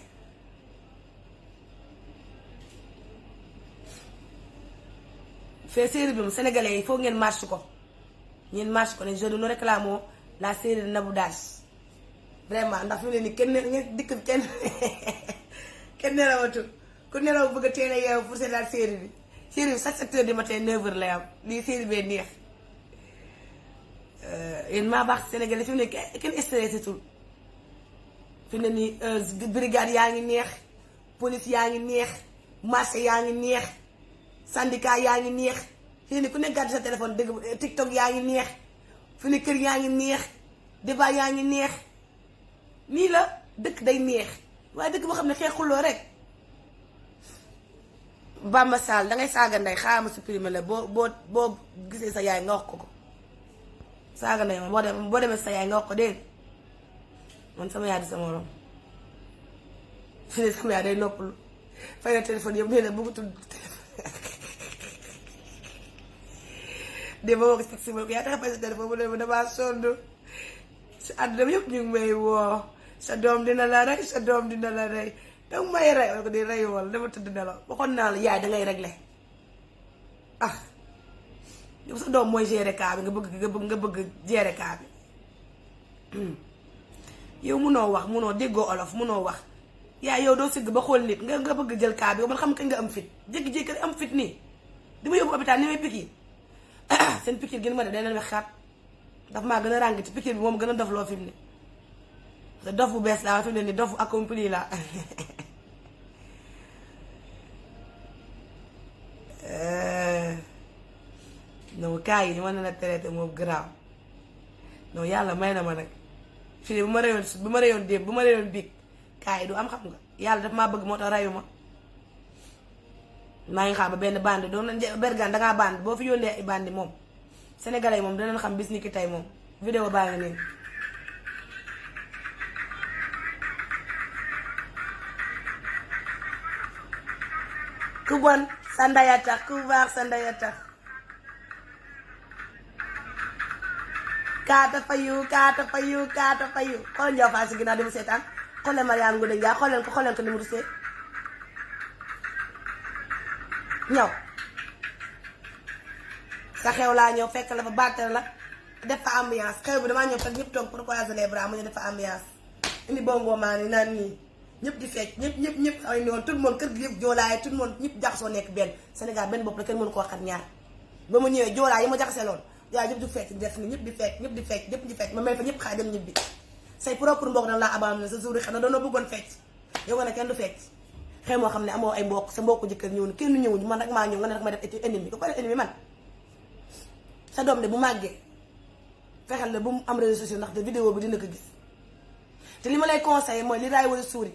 fee série bi moom sénégalais yi foog ngeen marche ko ne je nous réclamons la série de Nabou Dash vraiment ndax fi mu ne nii ngeen dikk kenn nelawatul ku nelaw bëgg a teel a yeewu pour seetaan série bi chaque 7 heures du matin 9 heures lay am lii série bee neex yéen maa baax sénégalais fi mu ne kenn stressé tul fi mu ne nii brigade yaa ngi neex police yaa ngi neex marché yaa ngi neex syndicat yaa ngi neex fi ne ku ne gàddu sa téléphone dëgg TikTok yaa ngi neex fi ne kër yaa ngi neex débat yaa ngi neex nii la dëkk day neex waaye dëkk boo xam ne xeexuloo rek Bamba Sall dangay saaga ndey xaaral ma supprimer la boo gisee sa yaay nga wax ko saaga ndey man boo demee sa yaay nga wax ko dégg man sama yaay di sama morom fi ne sama yaay day noppalu fay na téléphone yëpp nee na bëgg tudd de ba wax si ma ko yaa tax fay sa téléphone mu ne ma damaa sonn sa àdduna bi yëpp ñu ngi may woo sa doom dina la rey sa doom dina la rey danga may rey wala ko di rey wala dama tëdd nelaw waxoon naa la yaay dangay réglé yow sa doom mooy gérer cas bi nga bëgg gérer cas bi yow munoo wax munoo déggoo olof munoo wax yaay yow doo sigg ba xool nit nga bëgg jël cas bi yow man xam kañ nga am fit jékki-jékki am fit nii di ma yóbbu hôpital ni may pikiir seen pikiir gën ma def dana wex xaat daf maa gën a ràng ci pikiir bi moom gën a dof loo fi mu ne te dof bu bees laa fi mu ne ni dof bu accompli la non kaa yi mën na la traité moom garaaw non yàlla may na ma nag fii bu ma reyoon démb bu ma reyoon biig kaa yi du am xam nga yàlla daf maa bëgg moo tax reyu ma maa ngi xam ba benn bandi doon na Bergane dangaa bandi boo fi yónnee ay bandi moom sénégalais moom danañ xam bis ni ki tey moom vidéo baa ngi nii ku bon sa ndaya tax ku baax sa ndaya tax kaata fayu xoolal Ndiaye Fall si ginnaaw di mu seetaan xoolal Mariane Ngoné Ndiaye xoolal ko ni mu rusee ñëw sa xew laa ñëw fekk la fa bàttal la def fa ambiance xew bi damaa ñëw fekk ñëpp toog pour croiser les bras mu ñu def fa ambiance indi bongo maa ni naan nii ñëpp di fecc ñëpp ay noonu tout le monde kër gi yëpp joolaay tout le monde ñëpp jaxasoo nekk benn Sénégal benn bopp la kenn mënu koo xat ñaar ba mu ñëwee joolaay yi ma jaxasee loon joolaay ñëpp di fecc def ni ñëpp di fecc ma mel fa ñëpp xaaj dem ñibbi say propre mbokk dañ laa abandonné sa jour yi xam ne doonoo bëggoon fecc yow nga ne kenn du fecc xëy moo xam ne amoo ay mbokk sa mbokku jëkkër ñëw ni kenn ñëwuñu man rek maa ñëw nga ne rek ma def ennemi ko def ennemi man sa doom de bu màggee fexeel la bu mu am réseaux sociaux ndax de vidéo bi dina ko gis te li ma lay conseillé mooy li raay wala suuri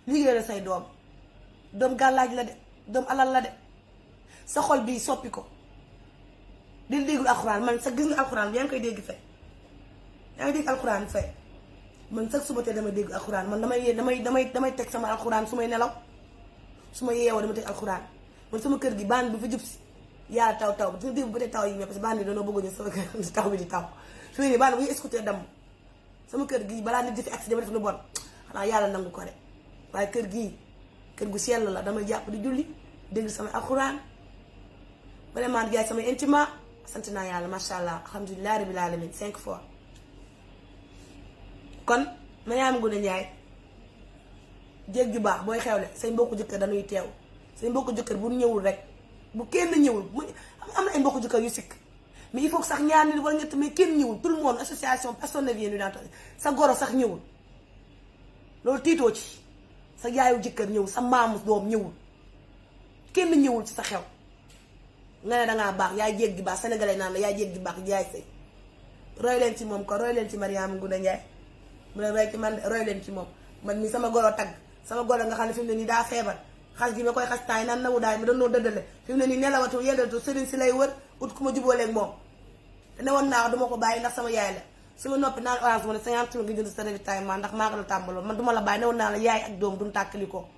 liggéey la say doom gàllaaj la de doom alal la de sa xol bii soppi ko di déggul alxuraan man sa gis nga alxuraan yaa ngi koy dégg fay yaa ngi dégg alxuraan fay man sax suba tee damay dégg alxuraan man damay teg sama alxuraan su may nelaw su ma yeewoo dama teg alxuraan man sama kër gi baan bi fa jub si yàlla taw dina dégg bu dee taw yi mais parce que baan bi dañoo bëggoon ñu sama kër taw bi di taw su ne baan bu ñu écouté damm sama kër gi balaa nit di fi agsi dama def lu bon xanaa yàlla nangu ko de waaye kër gii kër gu sell la damay jàpp di julli dégg sama alxuraan vraiment jaay samay intima sant naa yàlla macha allah alhamdulilah rabbil alamin 5 fois kon Mariane Ngoné Ndiaye jéeg ju baax booy xewle say mbokku jëkkër dañuy teew say mbokku jëkkër bu ñëwul rek bu kenn ñëwul am na ay mbokku jëkkër yu sikk mais il faut que sax ñaar nit wala ñett mais kenn ñëwul tout le monde association personne ne vient ñu daan sa goro sax ñëwul loolu tiitoo ci sa yaayu jëkkër ñëwul sa maamu doom ñëwul kenn ñëwul ci sa xew nga ne dangaa baax yaay jéeg gi baax sénégalais naan la yaay jéeg gi baax yaay sëy roy leen ci moom ko roy leen ci Mariama Ngounda Ndiaye mu ne roy ci man roy leen ci moom man mi sama goro tagg sama goro nga xam ne fi mu ne nii daa feebar xas gi ma koy xas taay naan nawu daay mi doon dëddale fi mu ne nii nelawatul yendatu sëriñ si lay wër ut ku ma jubóoleeg moom te ne woon naa duma ko bàyyi ndax sama yaay la su ma noppi naan orange ma ne 50 nga jënd sa ravitaillement ndax maa ko la tàmbaloon man duma la bàyyi ne woon naa la yaay ak doom duñ tàkkali ko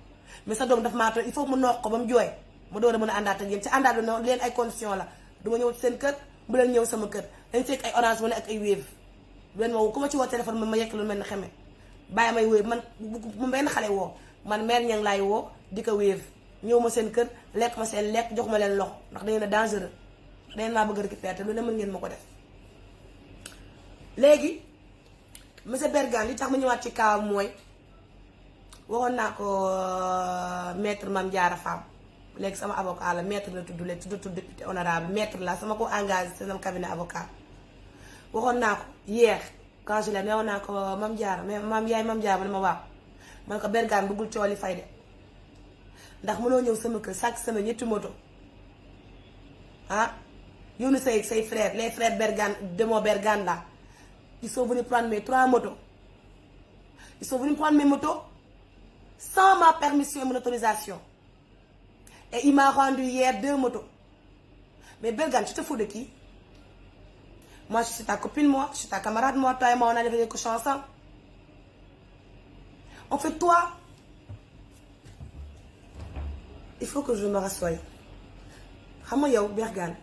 mais sa doom daf maa il faut mu noox ko ba mu jooy mu door a mën a àndaat ak yéen ci àndaat bi noonu leen ay condition la du ma ñëw ci seen kër bu leen ñëw sama kër dañ fekk ay orange mu ne ak ay wéef bu leen ma woo ku ma ci woo téléphone man ma yekk lu mel ni xeme bàyyi may wéef man mu benn xale woo man mère ñang laay woo di ko wéef ñëw ma seen kër lekk ma seen lekk jox ma leen loxo ndax da ngeen a dangereux da ngeen maa bëgg a récupérer te lu ne mën ngeen ma ko def léegi monsieur Bergane li tax ma ñëwaat ci kaawam mooy waxoon naa ko maître Mame Diarra Fam léegi sama avocat la maître la tudd léegi tudd député honorable maître la sama ko engagé sama cabinet avocat waxoon naa ko hier quand je l'ai newoon naa ko Mame Diarra mais Mame Diarra ma ne ma waaw man ko Bergane bëggul cooli fay de ndax mënoo ñëw sama kër chaque semaine ñetti moto ah yónni say frères les frères Bergane de mon Bergane là ils sont venus prendre mes 3 motos ils sont venus prendre mes motos sans ma permission et mon autorisation et il m'a rendu hier 2 motos mais Bergane tu te fous de qui? Moi je suis ta copine, moi je suis ta camarade, moi toi et moi on a fait des couches ensemble. En fait toi il faut que je me rassoie. Xam nga yow Bergane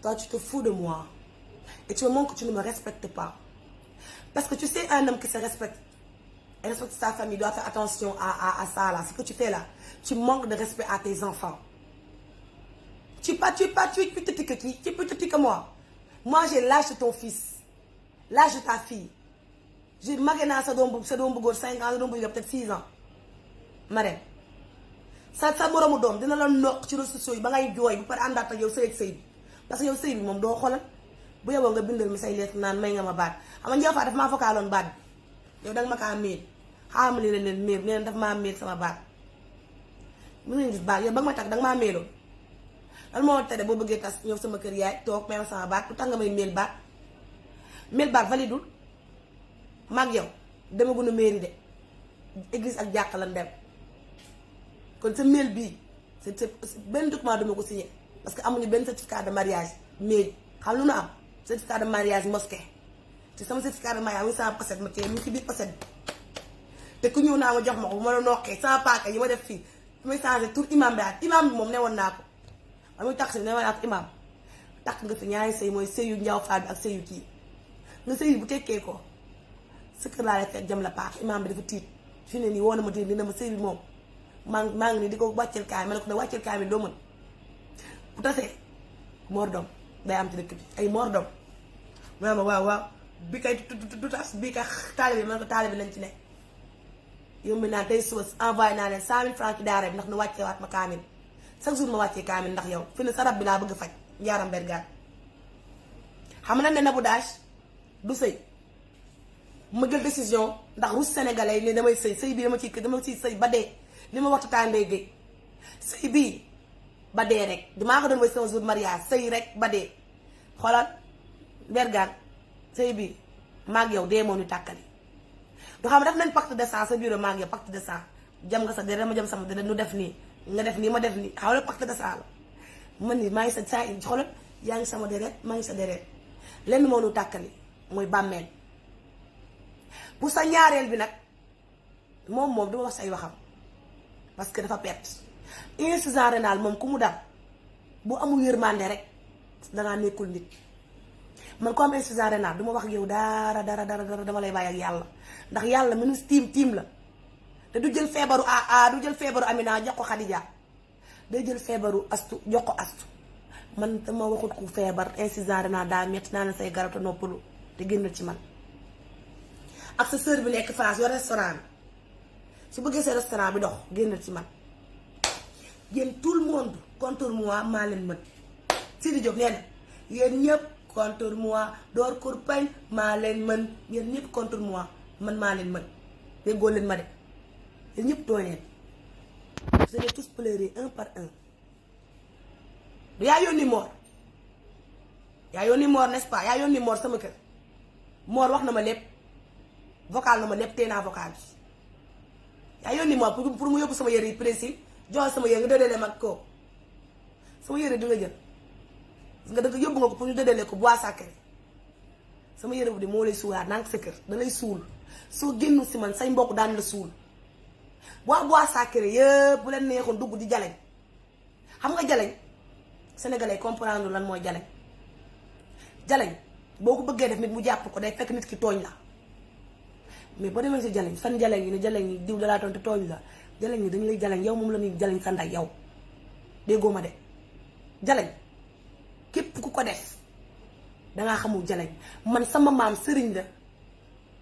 toi tu te fous de moi et tu me montres que tu ne me respectes pas parce que tu sais un homme qui se respecte et respecte sa famille doit faire attention à ça là, ce que tu fais là tu manques de respect à tes enfants. Tu es plus petit que moi. Moi j'ai l'âge de ton fils, l'âge de ta fille. J'ai magee naa sa doom bu góor 5 ans sa doom bu góor peut-être 6 ans Marème sa moroomu doom dina la noq ci réseaux sociaux yi ba ngay jooy bu pare àndaat ak yow sëy ak sëy bi parce que yow sëy bi moom doo xoolal bu yeboo nga bindal mi say lettre naan may nga ma baat xam nga Ndiaye Fall daf maa fokaaloon baat bi yow danga ma kaa miir xaaral leen miir nee na daf maa miir sama baat mën nañu gis baat yow ba nga ma takk danga maa miiroon lan moo tere boo bëggee tas ñëw sama kër yaay toog may ma sama baat lu tax nga may miir baat validul maag yow demaguñu mairie de église ak jàkk lan dem kon sa mail bii c'est benn document duma ko signé parce que amuñu benn certificat de mariage mairie xam lu nu am certificat de mariage mosquée te sama certificat de mariage mu ngi sama pochette ma téye mu ngi ci biir pochette bi te ku ñëw naa ma jox ma ko bu ma la noqee sama paaka yi ma def fii su may changé tur imam bi moom newoon naa ko man muy tax si newoon naa ko imam takk nga fi ñaari sëy mooy sëyu Ndiaye Fall bi ak sëyu kii nga sëy bu tekkee ko sa kër laa lay fekk jam la paaka imam bi dafa tiit fi ne nii woo na ma tiit dina ma sëy bi moom maa ngi nii di ko wàcceel kaay ma ne ko da wàcceel kaay mi doo mën bu tasee mordom day am ci dëkk bi ay mordom mu ne ma waaw bi kay du tas bii kay taalibe bi ma ne ko taalibe bi lañ ci ne yóbbu naa tey suba envoyé naa leen 100 000 francs ci daara bi ndax nu wàccee waat ma kaamil chaque jour ma wàccee kaamil ndax yow fi ne sa rab bi laa bëgg faj njaaram Bergane xam na ne Nabou Dash du sëy ma jël décision ndax rus sénégalais yi ne damay sëy bi dama ciy sëy ba dee li ma waxtu taa ndey géej sëy bii ba dee rek damaa ko doon way sama jour mariage sëy rek ba dee xoolal Bergane sëy bii maag yow dee moo ñu tàkkali du xam ne def nañ pacte de sang sa bureau maag yow pacte de sang jam nga sa deret ma jam sama deret nu def nii nga def nii ma def nii xaw la pacte de sang la man nii maa ngi sa saa xoolal yaa ngi sama deret maa ngi sa deret lenn moo ñu tàkkali mooy bàmmeel pour sa ñaareel bi nag moom duma wax say waxam parce que dafa perte insuffisance rénale moom ku mu dal bu amul yërmande rek dangaa nekkul nit man ko am insuffisance rénale duma wax ak yow dara dama lay bàyyi ak yàlla ndax yàlla mënu tiim la te du jël feebaru du jël feebaru Amina jox ko Khadija day jël feebaru astu jox ko astu man dama waxut ku feebar insuffisance rénale daa metti naa ne say garab te noppalu te génnal ci man ak sa sœur bi nekk France yor restaurant bi su bëggee sa restaurant bi dox génnal ci man yéen tout le monde contre moi maa leen mën Sidi Diop nee na yéen ñëpp contre moi door kurpañ maa leen mën yéen ñëpp contre moi man maa leen mën déggoo leen ma de yéen ñëpp tooy leen vous allez tous pleurer un par un du yaa yónni Mor yaa yónni Mor n'est-ce pas yaa yónni Mor sama kër Mor wax na ma lépp vocal na ma lépp tee naa vocal bi yaa yónni Mor pour mu yóbbu sama yére yi précis joxal sama yére nga dëdale mag koo sama yére di nga jël nga dëgg yóbbu nga ko pour ñu dëdale ko bois sacré sama yére bu di moo lay suulaat naa ko sa kër da lay suul soo génnu si man say mbokk daan la suul bois sacré yëpp bu leen neexoon dugg di jaleñ xam nga jaleñ sénégalais comprendre lan mooy jaleñ jaleñ boo ko bëggee def nit mu jàpp ko day fekk nit ki tooñ la mais boo demee si jaleñ fan jaleñ yi ne jaleñ yi diw dalaa tontu tooñ la jaleñ yi dañu lay jaleñ yow moom la ñuy jaleñ sa nday yow déggoo ma de jaleñ képp ku ko def dangaa xamul jaleñ man sama maam sëriñ la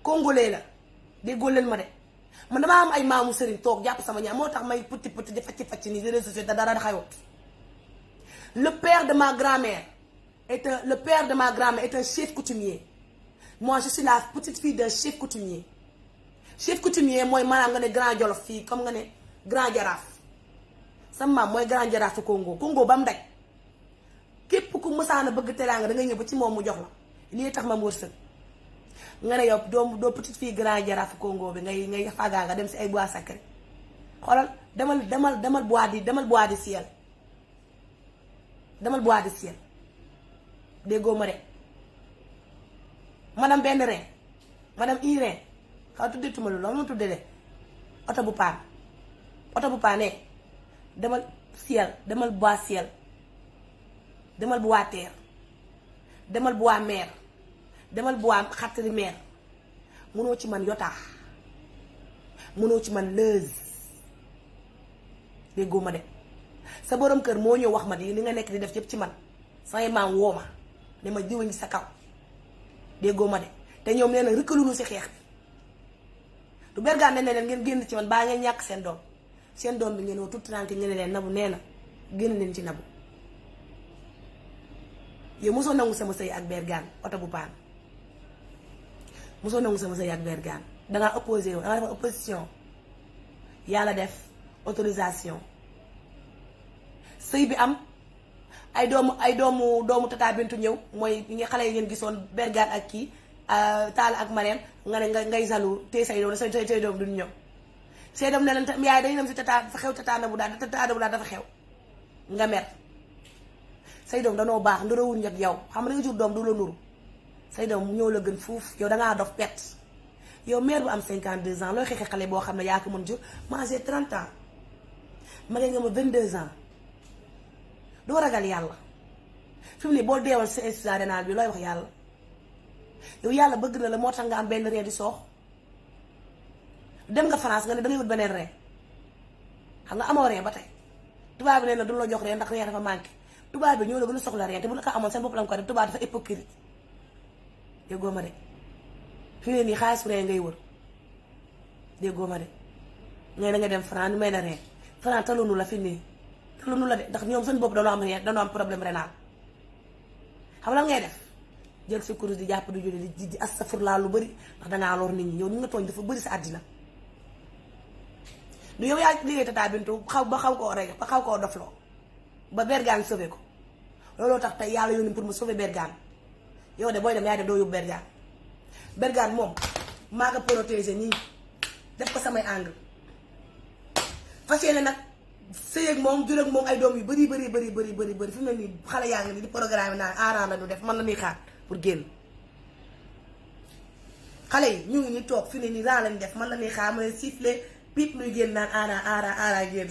congolais la déggoo leen ma de man damaa am ay maamu sëriñ toog jàpp sama ñaar moo tax may putti di facci nii réseaux sociaux te dara xayut le père de ma grand-mère est un chef coutumier moi je suis la petite fille d'un chef coutumier chef coutumier mooy maanaam nga ne Grand Jolof fii comme nga ne Grand Jaraaf sama maam mooy Grand Jaraaf Congo ba mu daj képp ku mësaana bëgg teraanga da ngay ñëw ba ci moom mu jox la lii tax ma wërsëg nga ne yow doo petite fille Grand Jaraaf Congo bi ngay fagaa nga dem si ay bois sacré xoolal demal bois di ciel demal bois di ciel déggoo ma de madame benn ren madame i ren xaw tuddetuma loolu ma tudde de oto bu paanee demal ciel demal bois ciel demal bois terre demal bois mer demal bois xattari mer mënoo ci man yotaa mënoo ci man lëz déggoo ma de sa borom kër moo ñëw wax ma di li nga nekk di def yëpp ci man samay maam woo ma ne ma jiwa ngi sa kaw déggoo ma de te ñoom nee na rëkkalunu si xeex bi du bergaan ne leen ngeen génn ci man baa ngeen ñàkk seen doom bi ngeen woo tout tranque ngeen ne leen nabu nee na génn leen ci nabu yow mosoo nangu sama sëy ak bergaan oto bu paan mosoo nangu sama sëy ak bergaan dangaa opposé dangaa def opposition yàlla def autorisation sëy bi am ay doomu tata Bintu ñëw mooy ñi xale yi ngeen gisoon bergaan ak kii taal ak Mariam nga ne ngay salu te say doom say doom duñ ñëw say doom ne leen yaay dañu dem si tata fa xew tata bu daal dafa xew nga mer say doom danoo baax ndurawuñ ak yow xam nga nga jur doom du la nuru say doom ñëw la gën fuuf yow dangaa dof pet yow mère bu am 52 ans looy xeexe xale boo xam ne yaa ko mën jur moi j'ai 30 ans magee nga ma 22 ans doo ragal yàlla fi mu ne boo deewal sa insuffisance rénale bi looy wax yàlla yow yàlla bëgg na la moo tax nga am benn reen di soox dem nga France nga ne dangay wut beneen reen xam nga amoo reen ba tey tubaab bi nee na du la jox reen ndax reen dafa manqué tubaab bi ñoo la gën a soxla reen te bu la ko amoon seen bopp la nga ko def tubaab dafa hypocrite déggoo ma de fi mu ne nii xaalis reen ngay wër déggoo ma de ngay da nga dem France ñu may la reen France talunu la fi nii talunu la de ndax ñoom seen bopp dañoo am problème rénal xam lan ngay def jël sa kurus di jàpp di julli di astafurlaa lu bëri ndax dangaa lor nit ñi yow ni nga tooñ dafa bëri sa àddina du yow yaa liggéey tata Bintu xaw koo rey ba xaw koo dofloo ba bergaan sauvé ko looloo tax tey yàlla yónni pour mu sauvé bergaan yow de booy dem yaa de doo yóbbu bergaan moom maa nga protégé nii def ko samay angle fas yéene nag sëy ak moom jur ak moom ay doom yu bëri fi mu ne nii xale yaa ngi nii di programme naan aaraan la du def man la ñuy xaar pour génn xale yi ñu ngi ni toog fi ne nii raa lañ def man la ñuy xaar ma ne sifflé piip luy génn naan aara génn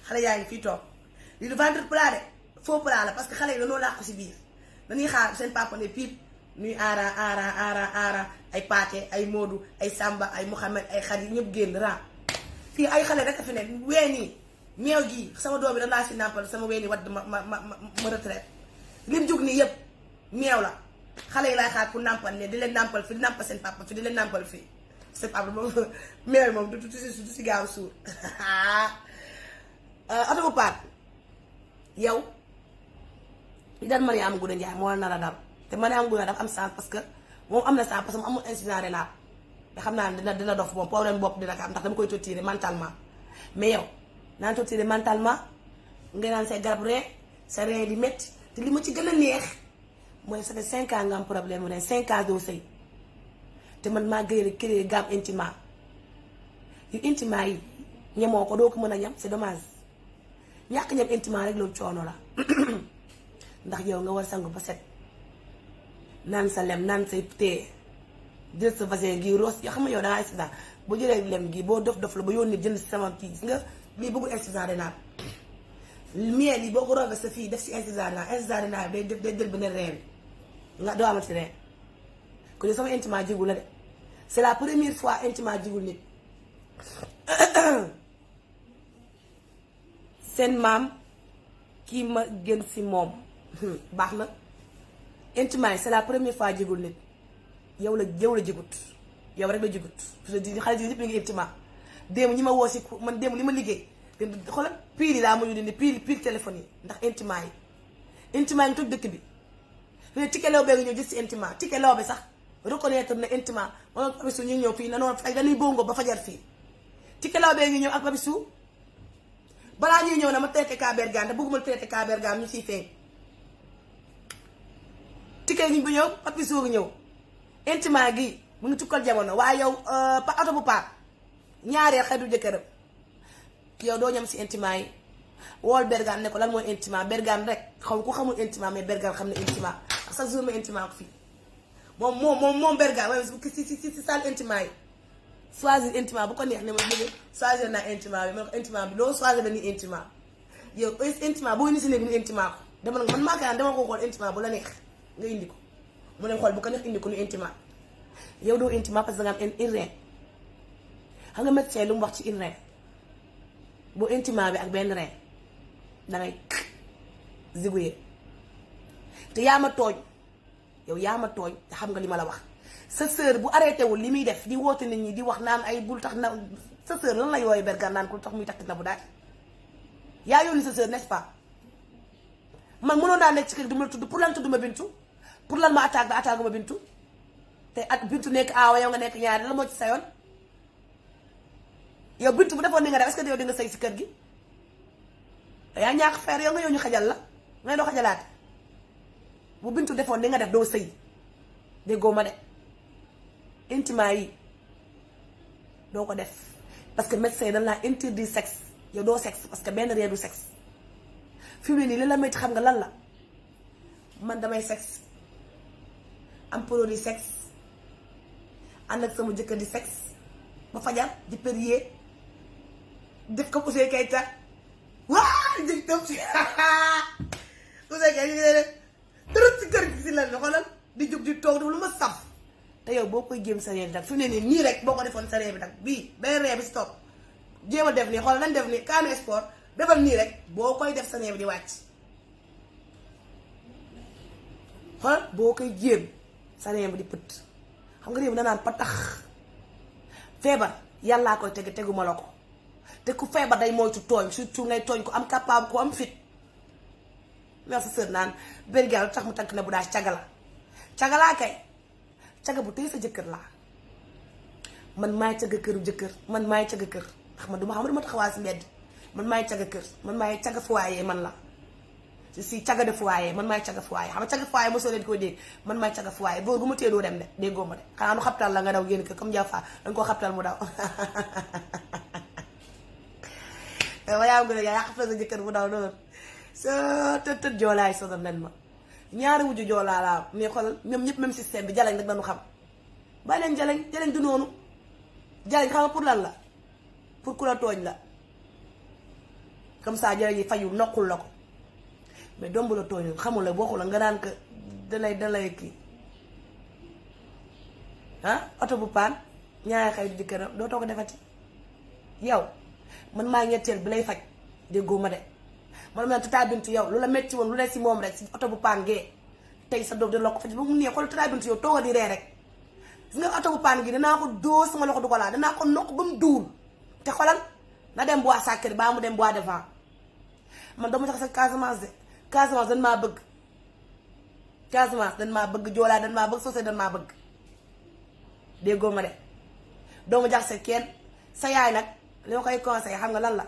xale yaa ngi fii toog lii du ventre plat de faux plat la parce que xale yi dañoo làqu si biir dañuy xaar seen papa ne piip nuy aara ay Paate ay Moodu ay Samba ay Mouhamed ay xarit ñëpp génn raa fii ay xale rek a fi ne ween yi meew gii sama doom bi da laa si nàmpal sama ween yi wadd ma retraite lim jug nii yëpp meew la xale yi laay xaar pour nàmpal ne di leen nàmpal fi di nàmpal seen papa fi di leen nàmpal fii seen papa moom meew moom du si gaaw suur oto bu paat yow li dal Mariama Ngouda Ndiaye moo la nar a dal te Mariama Ngouda dafa am sens parce que moom am na sens parce que mu amul incident rénal te xam naa ne dina dof moom problème bopp dina ko am ndax dama koy torturer mentalement mais yow naan torturer mentalement nga naan say garab ree sa rein di métti te li ma ci gën a neex mooy ça fait 5 ans nga am problème mu ne 5 ans doo sëy te man maa gën a créer gamme intima yu intima yi ñemoo ko doo ko mën a ñam c'est dommage ñàkk ñam intima rek loolu coono la ndax yow nga war sangu ba set naan sa lem naan say tee jël sa vaccin gi roos yoo xam nga yow dangaa insuffisant boo jëlee lem gi boo dof la ba yónni jënd si sama kii gis nga lii bëggul insuffisant de naan miel yi boo ko roobee sa fii def si insuffisant de naan day jël beneen reen nga doo amati reen kon sama intima jigul la de c'est la première fois intima jigul nit seen maam kii ma gën si moom baax na intima yi c'est la première fois jigul nit yow la jigut yow rek la jigut parce que xale yi ñëpp ñu ngi intima démb ñi ma woo si man démb li ma liggéey xoolal piir yi laa mujj dindi piir téléphone yi ndax intima yi ñu toj dëkk bi mais Tické Laobé nga ñëw gis si intima Tické Laobé sax reconnaître na intima moom ak Papichou ñu ñëw fii nanoon fay dañuy bongo ba fajar fii Tické Laobé ngi ñëw ak Papichou balaa ñuy ñëw na ma traité cas Bergane te bëgguma traité cas Bergane ñu siy feeñ Tické ñu bu ñëw Papichou ngi ñëw intima gi mu ngi tukkal jamono waaye yow oto bu paak ñaareel xeetu jëkkëram yow doo ñam si intima yi wool Bergane ne ko lan mooy intima Bergane rek xaw ku xamul intima mais Bergane xam ne intima ak chaque jour ma intima ko fii moom Bergane waaye si salle intima yi choisir intima bu ko neex ne ma bëgg choisir naa intima bi ma ne ko intima bi loo choisir la ni intima yow intima boo indi si néeg ni intima ko dama ne man maa kaan dama ko xool intima bu la neex nga indi ko mu ne xool bu ko neex indi ko ni intima yow doo intima parce que da nga am une rein xam nga médecin lu mu wax ci une rein bu intima bi ak benn rein dangay zigouye te yaa ma tooñ yow yaa ma tooñ te xam nga li ma la wax sa sœur bu arrêté wul li muy def di woote nit ñi di wax naan ay bul tax na sa sœur lan la yooyu Bergane naan ko tax muy takk na bu daal yaa yónni sa sœur n'est-ce pas man mënoon naa nekk ci kër du ma tudd pour lan tudd ma bintu pour lan ma attaque ba attaque ma bintu te ak bintu nekk aawa yow nga nekk ñaari la moo ci sa yoon yow bintu bu defoon ni nga def est-ce que yow di nga sëy si kër gi yaa ñàkk feer yow nga yow ñu xajal la ngay doo xajalaate bu bintu defoon ni nga def doo sëy déggoo ma de intima yi doo ko def parce que médecin dañ laa interdit sexe yow doo sexe parce que benn ree du sexe fi mu ne nii li la métti xam nga lan la man damay sexe am produit sexe ànd ak sama jëkkër di sexe ba fajar di périer def ko Ouzin Keita waa jëg tam si Ouzin Keita ñu ne tërët si kër gi si lan xoolal di jóg di toog def lu ma saf te yow boo koy jéem sa ree bi nag fi mu ne nii rek boo ko defoon sa ree bi nag bii benn ree bi si topp jéem a def nii xoolal nañ def nii kaanu sport defal nii rek boo koy def sa ree bi di wàcc xoolal boo koy jéem sa ree bi di pët xam nga ree bi danaan patax feebar yàllaa koy teguma la ko te ku feebar day moytu tooñ surtout ngay tooñ ko am capable ko am fit mais sa sër naan Bergane tax mu takk na bu daal cagalaa kay caga bu tey sa jëkkër laa man maay caga këru jëkkër man maay caga kër ndax man duma xam dama taxawaa si mbedd man maay caga kër man maay caga foyer man la je suis caga de foyer man maay caga foyer xam nga caga foyer mosoo leen koo dégg man maay caga foyer boo gu ma tee doo dem de déggoo ma de xanaa nu xabtal la nga daw génn kër comme Diafa danga koo xabtal mu daw ma yaa ngi yaa xabtal sa jëkkër mu daw noonu sa tët joolaay sonal nen ma ñaari wujju joolaa laa mais xoolal ñoom ñëpp même système bi jaleñ nag dañu xam bàyyi leen jaleñ du noonu jaleñ xam nga pour lan la pour ku la tooñ la comme ça jaleñ yi fayu noqul la ko mais doom bu la tooñul xamul la waxu la nga naan que dalay kii oto bu paan ñaari xay di këram doo too ko defati yow man maa ñetteel bi lay faj déggoo ma de man ma Tata Bintou yow lu la metti woon lu ne si moom rek si oto bu paan gee tey sa doom dina la ko faj ba mu nee xool Tata Bintou yow tooga di ree rek gis nga oto bu paan gi danaa ko dóor sama loxo du ko laal danaa ko nokk ba mu duul te xolal na dem bois sacré baa mu dem bois devant man dama tax sa Casamance de Casamance dañ maa bëgg Casamance dañ maa bëgg Joolaa dañ maa bëgg Socé dañ maa bëgg déggoo ma de doomu jax sa kenn sa yaay nag li ma koy conseillé xam nga lan la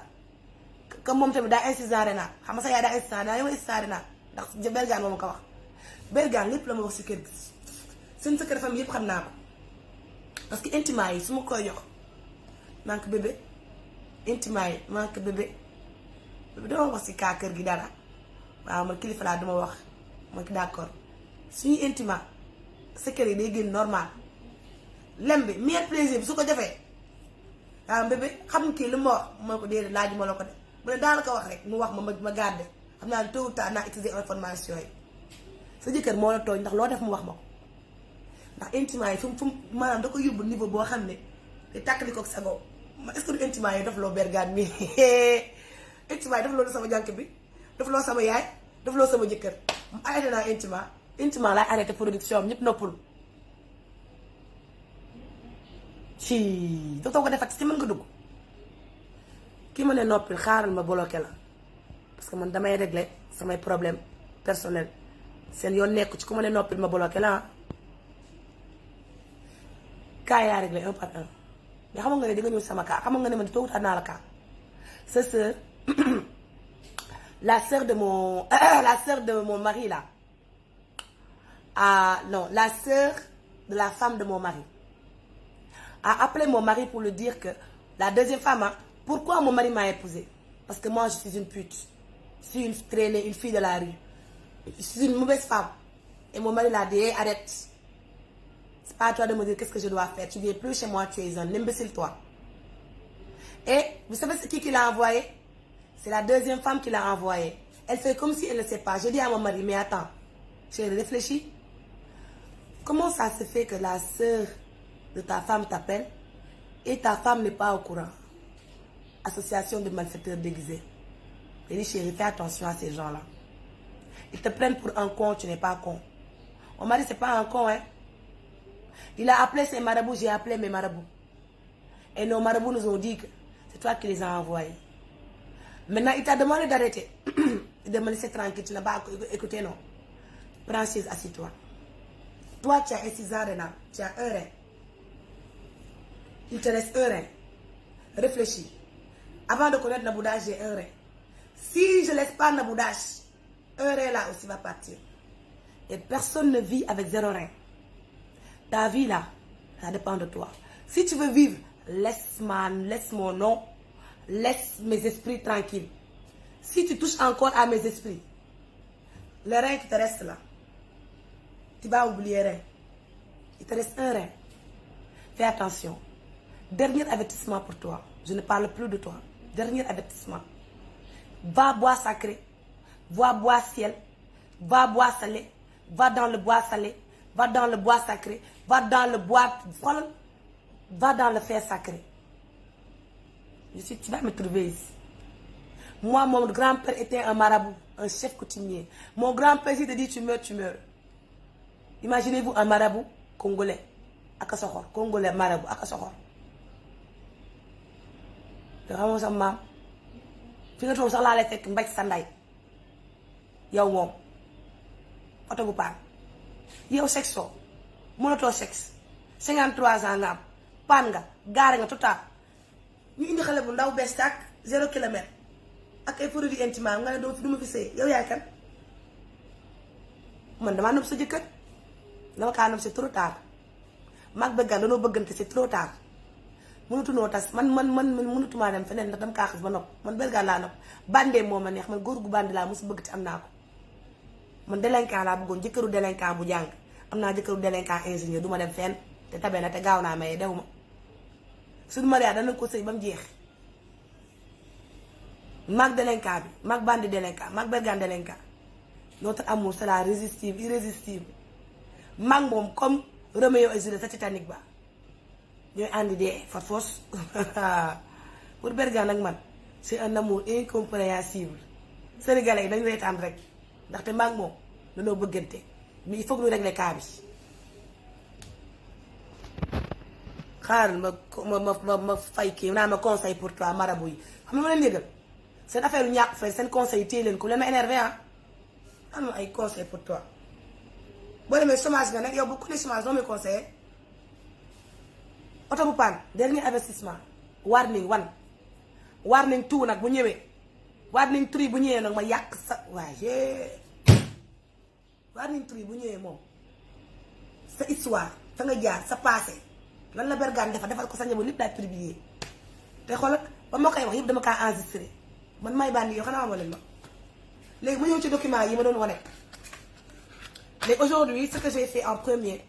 comme moom tamit daa insisté naa xam nga sa yaay daa insisté naa yow insisté naa ndax Bergane moo ma ko wax Bergane lépp la ma wax si kër gi seen secret famille yëpp xam naa ko parce que intimat yi su ma koy jox manque bébé intimat yi manque bébé dama wax si kaa kër gi dara waaw man kilifa laa duma wax man ki d'accord suñuy intimat secret yi day génn normal lem bi meilleur plaisir bi su ko defee waaw bébé xam kii lu ma wax moo ko déedéet laaj ma la ko de bu ne daal ko wax rek mu wax ma garde xam naa ne tôt ou tard naa utiliser information yi sa jëkkër moo la tooñ ndax loo def mu wax ma ko ndax intimat yi fu mu maanaam da ko yóbbu niveau boo xam ne te tàkkali ko sa gow est-ce que du intimat yi daf loo Bergane mi intimat yi daf loo sama jànk bi daf loo sama yaay daf loo sama jëkkër mu arrêté naa intimat laay arrêté production am ñëpp noppul ci dootoo ko defat ci mën nga dugg ki ma ne noppil xaaral ma bloqué la parce que man damay régler samay problème personnel seen yoon nekku ci ku ma ne noppil ma bloqué la cas yaa réglé un par un mais xam nga ne di nga ñëw sama cas xam nga ne man tôt ou tard naa la cas sa sœur la sœur de mon mari là non la sœur de la femme de mon mari a appelé mon mari pour lui dire que la deuxième femme pourquoi mon mari m'a épousée parce que moi je suis une pute je suis une traînée une fille de la rue je suis une mauvaise femme et mon mari l'a dit hey, arrête c'est pas à toi de me dire qu'est-ce que je dois faire tu viens plus chez moi tu es un imbécile toi et vous savez c'est qui l'a envoyé c'est la deuxième femme qui l'a envoyé elle fait comme si elle ne sait pas je dis à mon mari mais attends j'ai réfléchi comment ça se fait que la sœur de ta femme t'appelle et ta femme n'est pas au courant association de malfaiteurs déguisés. Je dis chérie, fais attention à ces gens-là. Ils te prennent pour un con, tu n'es pas con. Mon mari, c'est pas un con, hein. Il a appelé ses marabouts, j'ai appelé mes marabouts. Et nos marabouts nous ont dit que c'est toi qui les as envoyés. Maintenant, il t'a demandé d'arrêter. De me laisser tranquille, tu n'as pas écouté, non. Prends chaise, assis-toi. Toi, tu as un 6 ans, Renan. Tu as un rein. Il te reste un rein. Réfléchis. Avant de connaître Naboudache, j'ai un rein. Si je ne laisse pas Naboudache, un rein là aussi va partir. Et personne ne vit avec 0 rein. Ta vie là, ça dépend de toi. Si tu veux vivre, laisse mon nom, laisse mes esprits tranquilles. Si tu touches encore à mes esprits, le rein qui te reste là, tu vas oublier rein. Il te reste un rein. Fais attention. Dernier avertissement pour toi. Je ne parle plus de toi. Dernier avertissement. Va bois sacré. Va bois ciel. Va bois salé. Va dans le bois salé. Va dans le bois sacré. Va dans le bois... Va dans le fer sacré. Tu vas me trouver ici. Moi, mon grand-père était un marabout. Un chef coutumier. Mon grand-père, si te dit tu meurs, tu meurs. Imaginez-vous un marabout congolais. Akasokhor. Congolais marabout. Akasokhor. te xamoo sa maam fi nga toog sax laa lay fekk mbaj sa nday yow moom oto bu paan yow sexo mënatoo sexe 53 ans nga am paan nga gaare nga total ñu indi xale bu ndaw bees tàkk 0 kilomètre ak ay produits intimes nga ne doo fi du ma fi sëy yow yaay kan man damaa nëb sa jëkkër dama kaa nëb c'est trop tard maag bëggaan danoo bëggante c'est trop tard mënutunoo tas man mënutumaa dem feneen ndax dama kaa xas ba nopp man Bergane laa nopp bandee moo ma neex man góor gu bandi laa mosu bëgg te am naa ko man délinquant laa bëggoon jëkkëru délinquant bu jàng am naa jëkkëru délinquant ingénieur du ma dem fenn te tabe na te gaaw naa maye dew ma suñu mariage dana ko sëy ba mu jeex maag délinquant bi maag bandi délinquant maag Bergane délinquant notre amour sera irrésistible maag moom comme Roméo et Juliette sa Titanic ba ñooy àndi dee far force pour Bergane ak man c'est un amour incompréhensible sénégalais yi dañu reetaan rek ndaxte maag moom dañoo bëggante mais il faut que ñu régler cas bi xaaral ma fay kii naa ma conseil pour toi marabout yi xam nga ma leen yëgal seen affaire yu ñàkk fay seen conseil yi téye leen ko leen ma énervé am na ay conseil pour toi boo demee chômage nga nekk yow bu ku ne chômage doo may conseillé oto bu paan dernier investissement warning 1 warning 2 nag bu ñëwee waat nañ tri bu ñëwee nag ma yàq sa waaye waat nañ tri bu ñëwee moom sa histoire fa nga jaar sa passé lan la Bergane defal ko sa njaboot lépp daal publier te xoolal ba ma koy wax yëpp dama kaa enregistré man may bànni yoo xanaa leen ma léegi ma ñëw ci document yi ma doon wane léegi aujourd'hui ce que j'ai fait en premier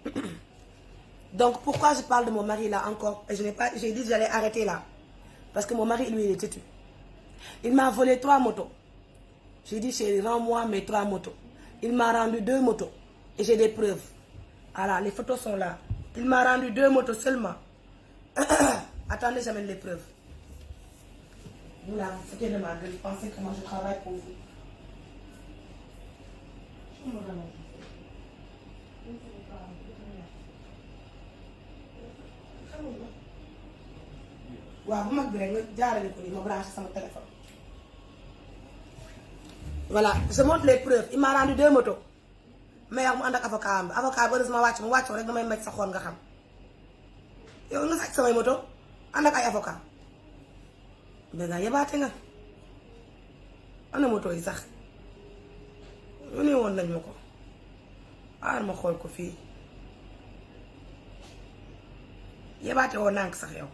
donc pourquoi je parle de mon mari là encore et j'ai dit que j'allais arrêter là parce que mon mari lui il est têtu. Il m'a volé 3 motos. J'ai dit chérie rends-moi mes 3 motos. Il m'a rendu 2 motos et j'ai des preuves. Voilà, les photos sont là. Il m'a rendu 2 motos seulement. Attendez, j'amène les preuves. Voilà, c'était de ma gueule. Pensez comment je travaille pour vous. waaw bu mag bi rek nga jaarale ko nii ma branché sama téléphone. voilà je montre les preuves il m'a rendu 2 motos mais wax mu ànd ak avocat am avocat bi heureusement wàcc mu wàccoo rek damay mecc sa xool nga xam yow nga sàcc samay moto ànd ak ay avocat mais nga yebaate nga ana moto yi sax lu ne woon nañ ma ko aar ma xool ko fii yebaate woo nànk sax yow.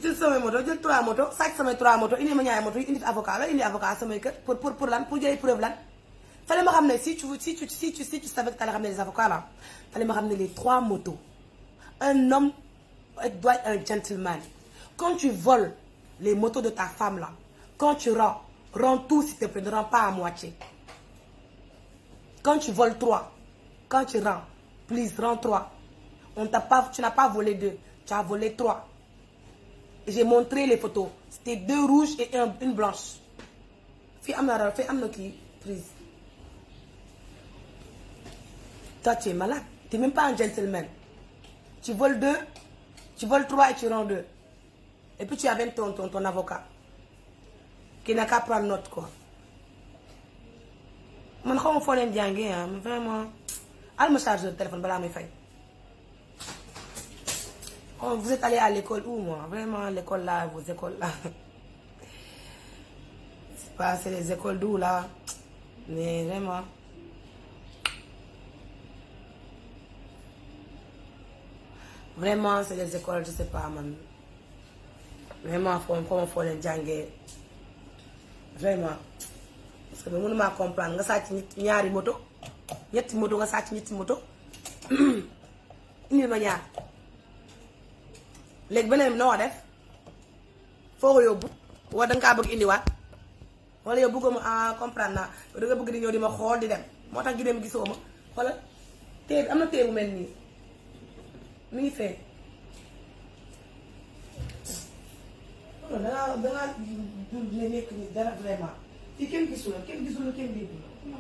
jël samay moto jël 3 moto sàcc samay 3 moto indi ma ñaari moto yi indi fi avocat la indi avocat samay kër pour lan pour jëlee preuve lan fallait ma xam ne si tu savais que t'allais ramener les avocats là fallait ma xam ne les 3 motos un homme doit être un gentleman quand tu voles les motos de ta femme là quand tu rends tout s'il te plaît ne rends pas à moitié quand tu voles 3 quand tu rends please rends 3 tu n'as pas volé 2 tu as volé 3. J'ai montré les photos. C'était 2 rouges et une blanche. Fii am na kii prise. Toi, tu es malade. Tu n'es même pas un gentleman. Tu voles 2, tu voles 3 et tu rends 2. Et puis tu amènes ton avocat. Qui n'a qu'à prendre note, quoi. Man xaw ma foo leen jàngee ah mais vraiment. Al ma chargeur de téléphone balaa may fay. Oh, vous êtes allé à l'école où moi? Vraiment, l'école là, vos écoles là. C'est les écoles d'où là? Mais vraiment. Vraiment, c'est les écoles, je sais pas, man. Vraiment, faut les jàngee. Vraiment. Parce que je ne peux pas comprendre. Nga sàcc ñaari moto. Ñetti moto nga sàcc ñetti moto. Indil ma ñaar. léegi beneen bi noo def foo ko yóbbu wala danga kaa bëgg indiwaat wala yow bëggoo ma comprendre naa yow danga bëgg di ñëw di ma xool di dem moo tax ju dem gisoo ma xoolal téye am na téye bu mel nii mi ngi fee dangaa ne nekk ni dara vraiment fii kenn gisul la kenn déggu la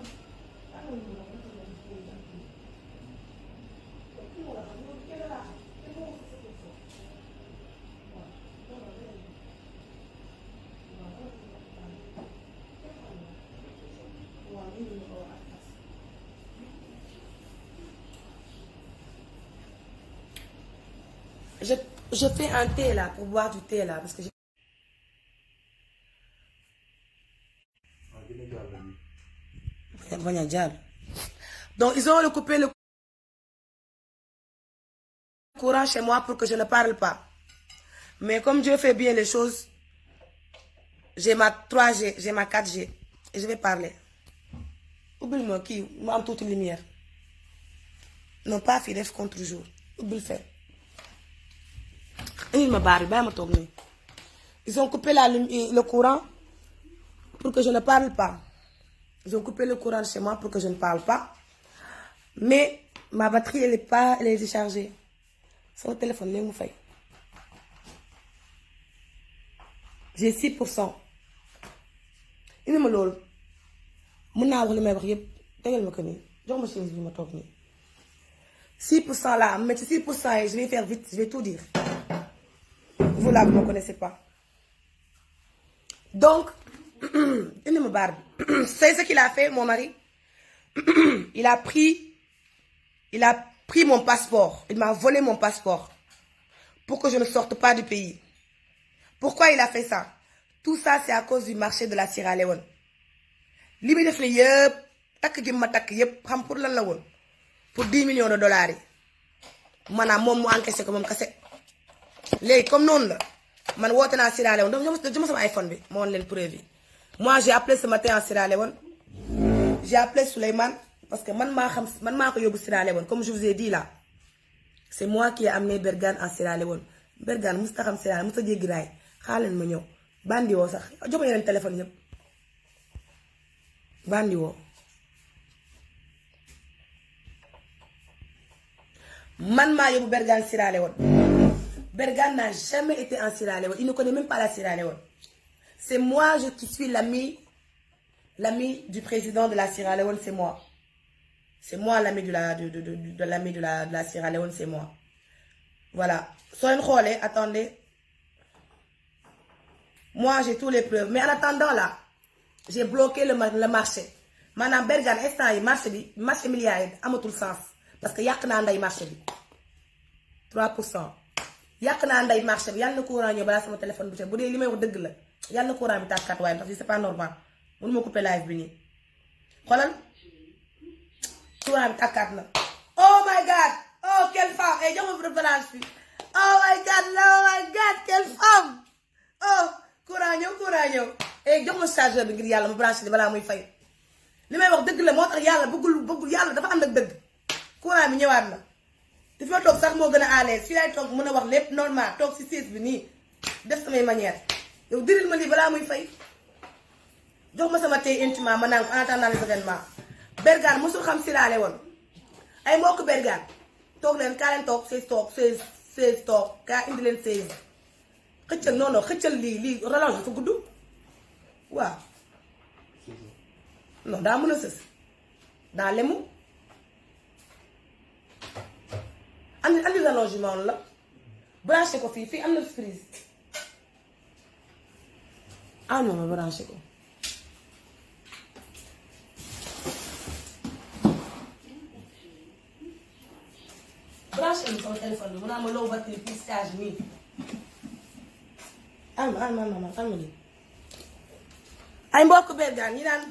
Je fais un thé là pour boire du thé là parce que donc ils ont coupé le courant chez moi pour que je ne parle pas mais comme Dieu fait bien les choses j'ai ma 3G j'ai ma 4G et je vais parler ubbil ma kii mu am toute lumière non pas fii def contre-jour ubbil fee indil ma baar bi bàyyi ma toog nii ils ont coupé le courant pour que je ne parle pas ils ont coupé le courant chez moi pour que je ne parle pas mais ma batterie elle est déchargée sama téléphone léegi mu fay j'ai 6% indi ma loolu mën naa wax li may wax yëpp tegal ma ko nii jox ma chaise bi ma toog nii 6% là mais ci 6% yi je vais faire vite je vais tout dire vous là vous ne me connaissez pas donc indi ma baar bi c'est ce qu'il a fait mon mari il a pris mon passeport il m'a volé mon passeport pour que je ne sorte pas du pays. Pourquoi il a fait ça? Tout ça, c'est à cause du marché de la Sierra Leone. li muy def ne yëpp takk gi ma takk yëpp xam pour lan la woon pour 10 millions de dollars yi maanaam moom mu encaissé ko moom kese léegi comme noonu la man woote naa Sierra Leone donc jëma sama iPhone bi ma woon leen preuve yi moi j'ai appelé ce matin en Sierra Leone j'ai appelé Souleymane parce que man maa ko yóbbu Sierra Leone comme je vous ai dit là c'est moi qui ai amené Bergane en Sierra Leone Bergane mos ta xam Sierra Leone mos ta jéggi raay xaaleen ma ñëw bandi woo sax jox ma yeneen téléphone yëpp bandi woo man maa yóbbu Bergane Sierra Leone. Bergane n'a jamais été en Sierra Leone, il ne connaît même pas la Sierra Leone. C'est moi qui suis l'ami du président de la Sierra Leone, c'est moi. C'est moi l'ami de la Sierra Leone, c'est moi. Voilà. Soyez relais, attendez. Moi j'ai tous les preuves, mais en attendant là, j'ai bloqué le marché. Maintenant Bergane instant yi marché milliard yi amatul sens parce que yàq naa nday marché bi 3%. yàq naa nday marché bi yàlla na courant ñëw balaa sama téléphone bi te bu dee li may wax dëgg la yàlla na courant bi tàkkaat waaye parce que c'est pas normal mënu ma couper live bi nii xoolal courant bi tàkkaat na. oh my god oh quelle femme jox ma référence bi oh my god quelle femme oh courant ñëw jox ma chargeur bi ngir yàlla ma branché balaa muy fay li may wax dëgg la moo tax yàlla bëggul yàlla dafa ànd ak dëgg courant bi ñëwaat na. fi ma toog sax moo gën a à l'aise fii laay toog mën a wax lépp normal toog si siis bi nii def samay manière yow diril ma lii balaa muy fay jox ma sama tey intimement ma naan ko en attendant les événements. Bergane mosul xam Sierra Leone ay mbokk Bergane toog leen kaa leen toog 16 toog kaa indi leen 16 xëccal non xëccal lii relance dafa gudd waaw non daa mën a sës daa lemu andi l'allongement la branché ko fii am na prise non ma branché ko branché ko sama téléphone bi mu naa ma low batterie plus stage nii alma lii ay mbokk Bergane ñi naan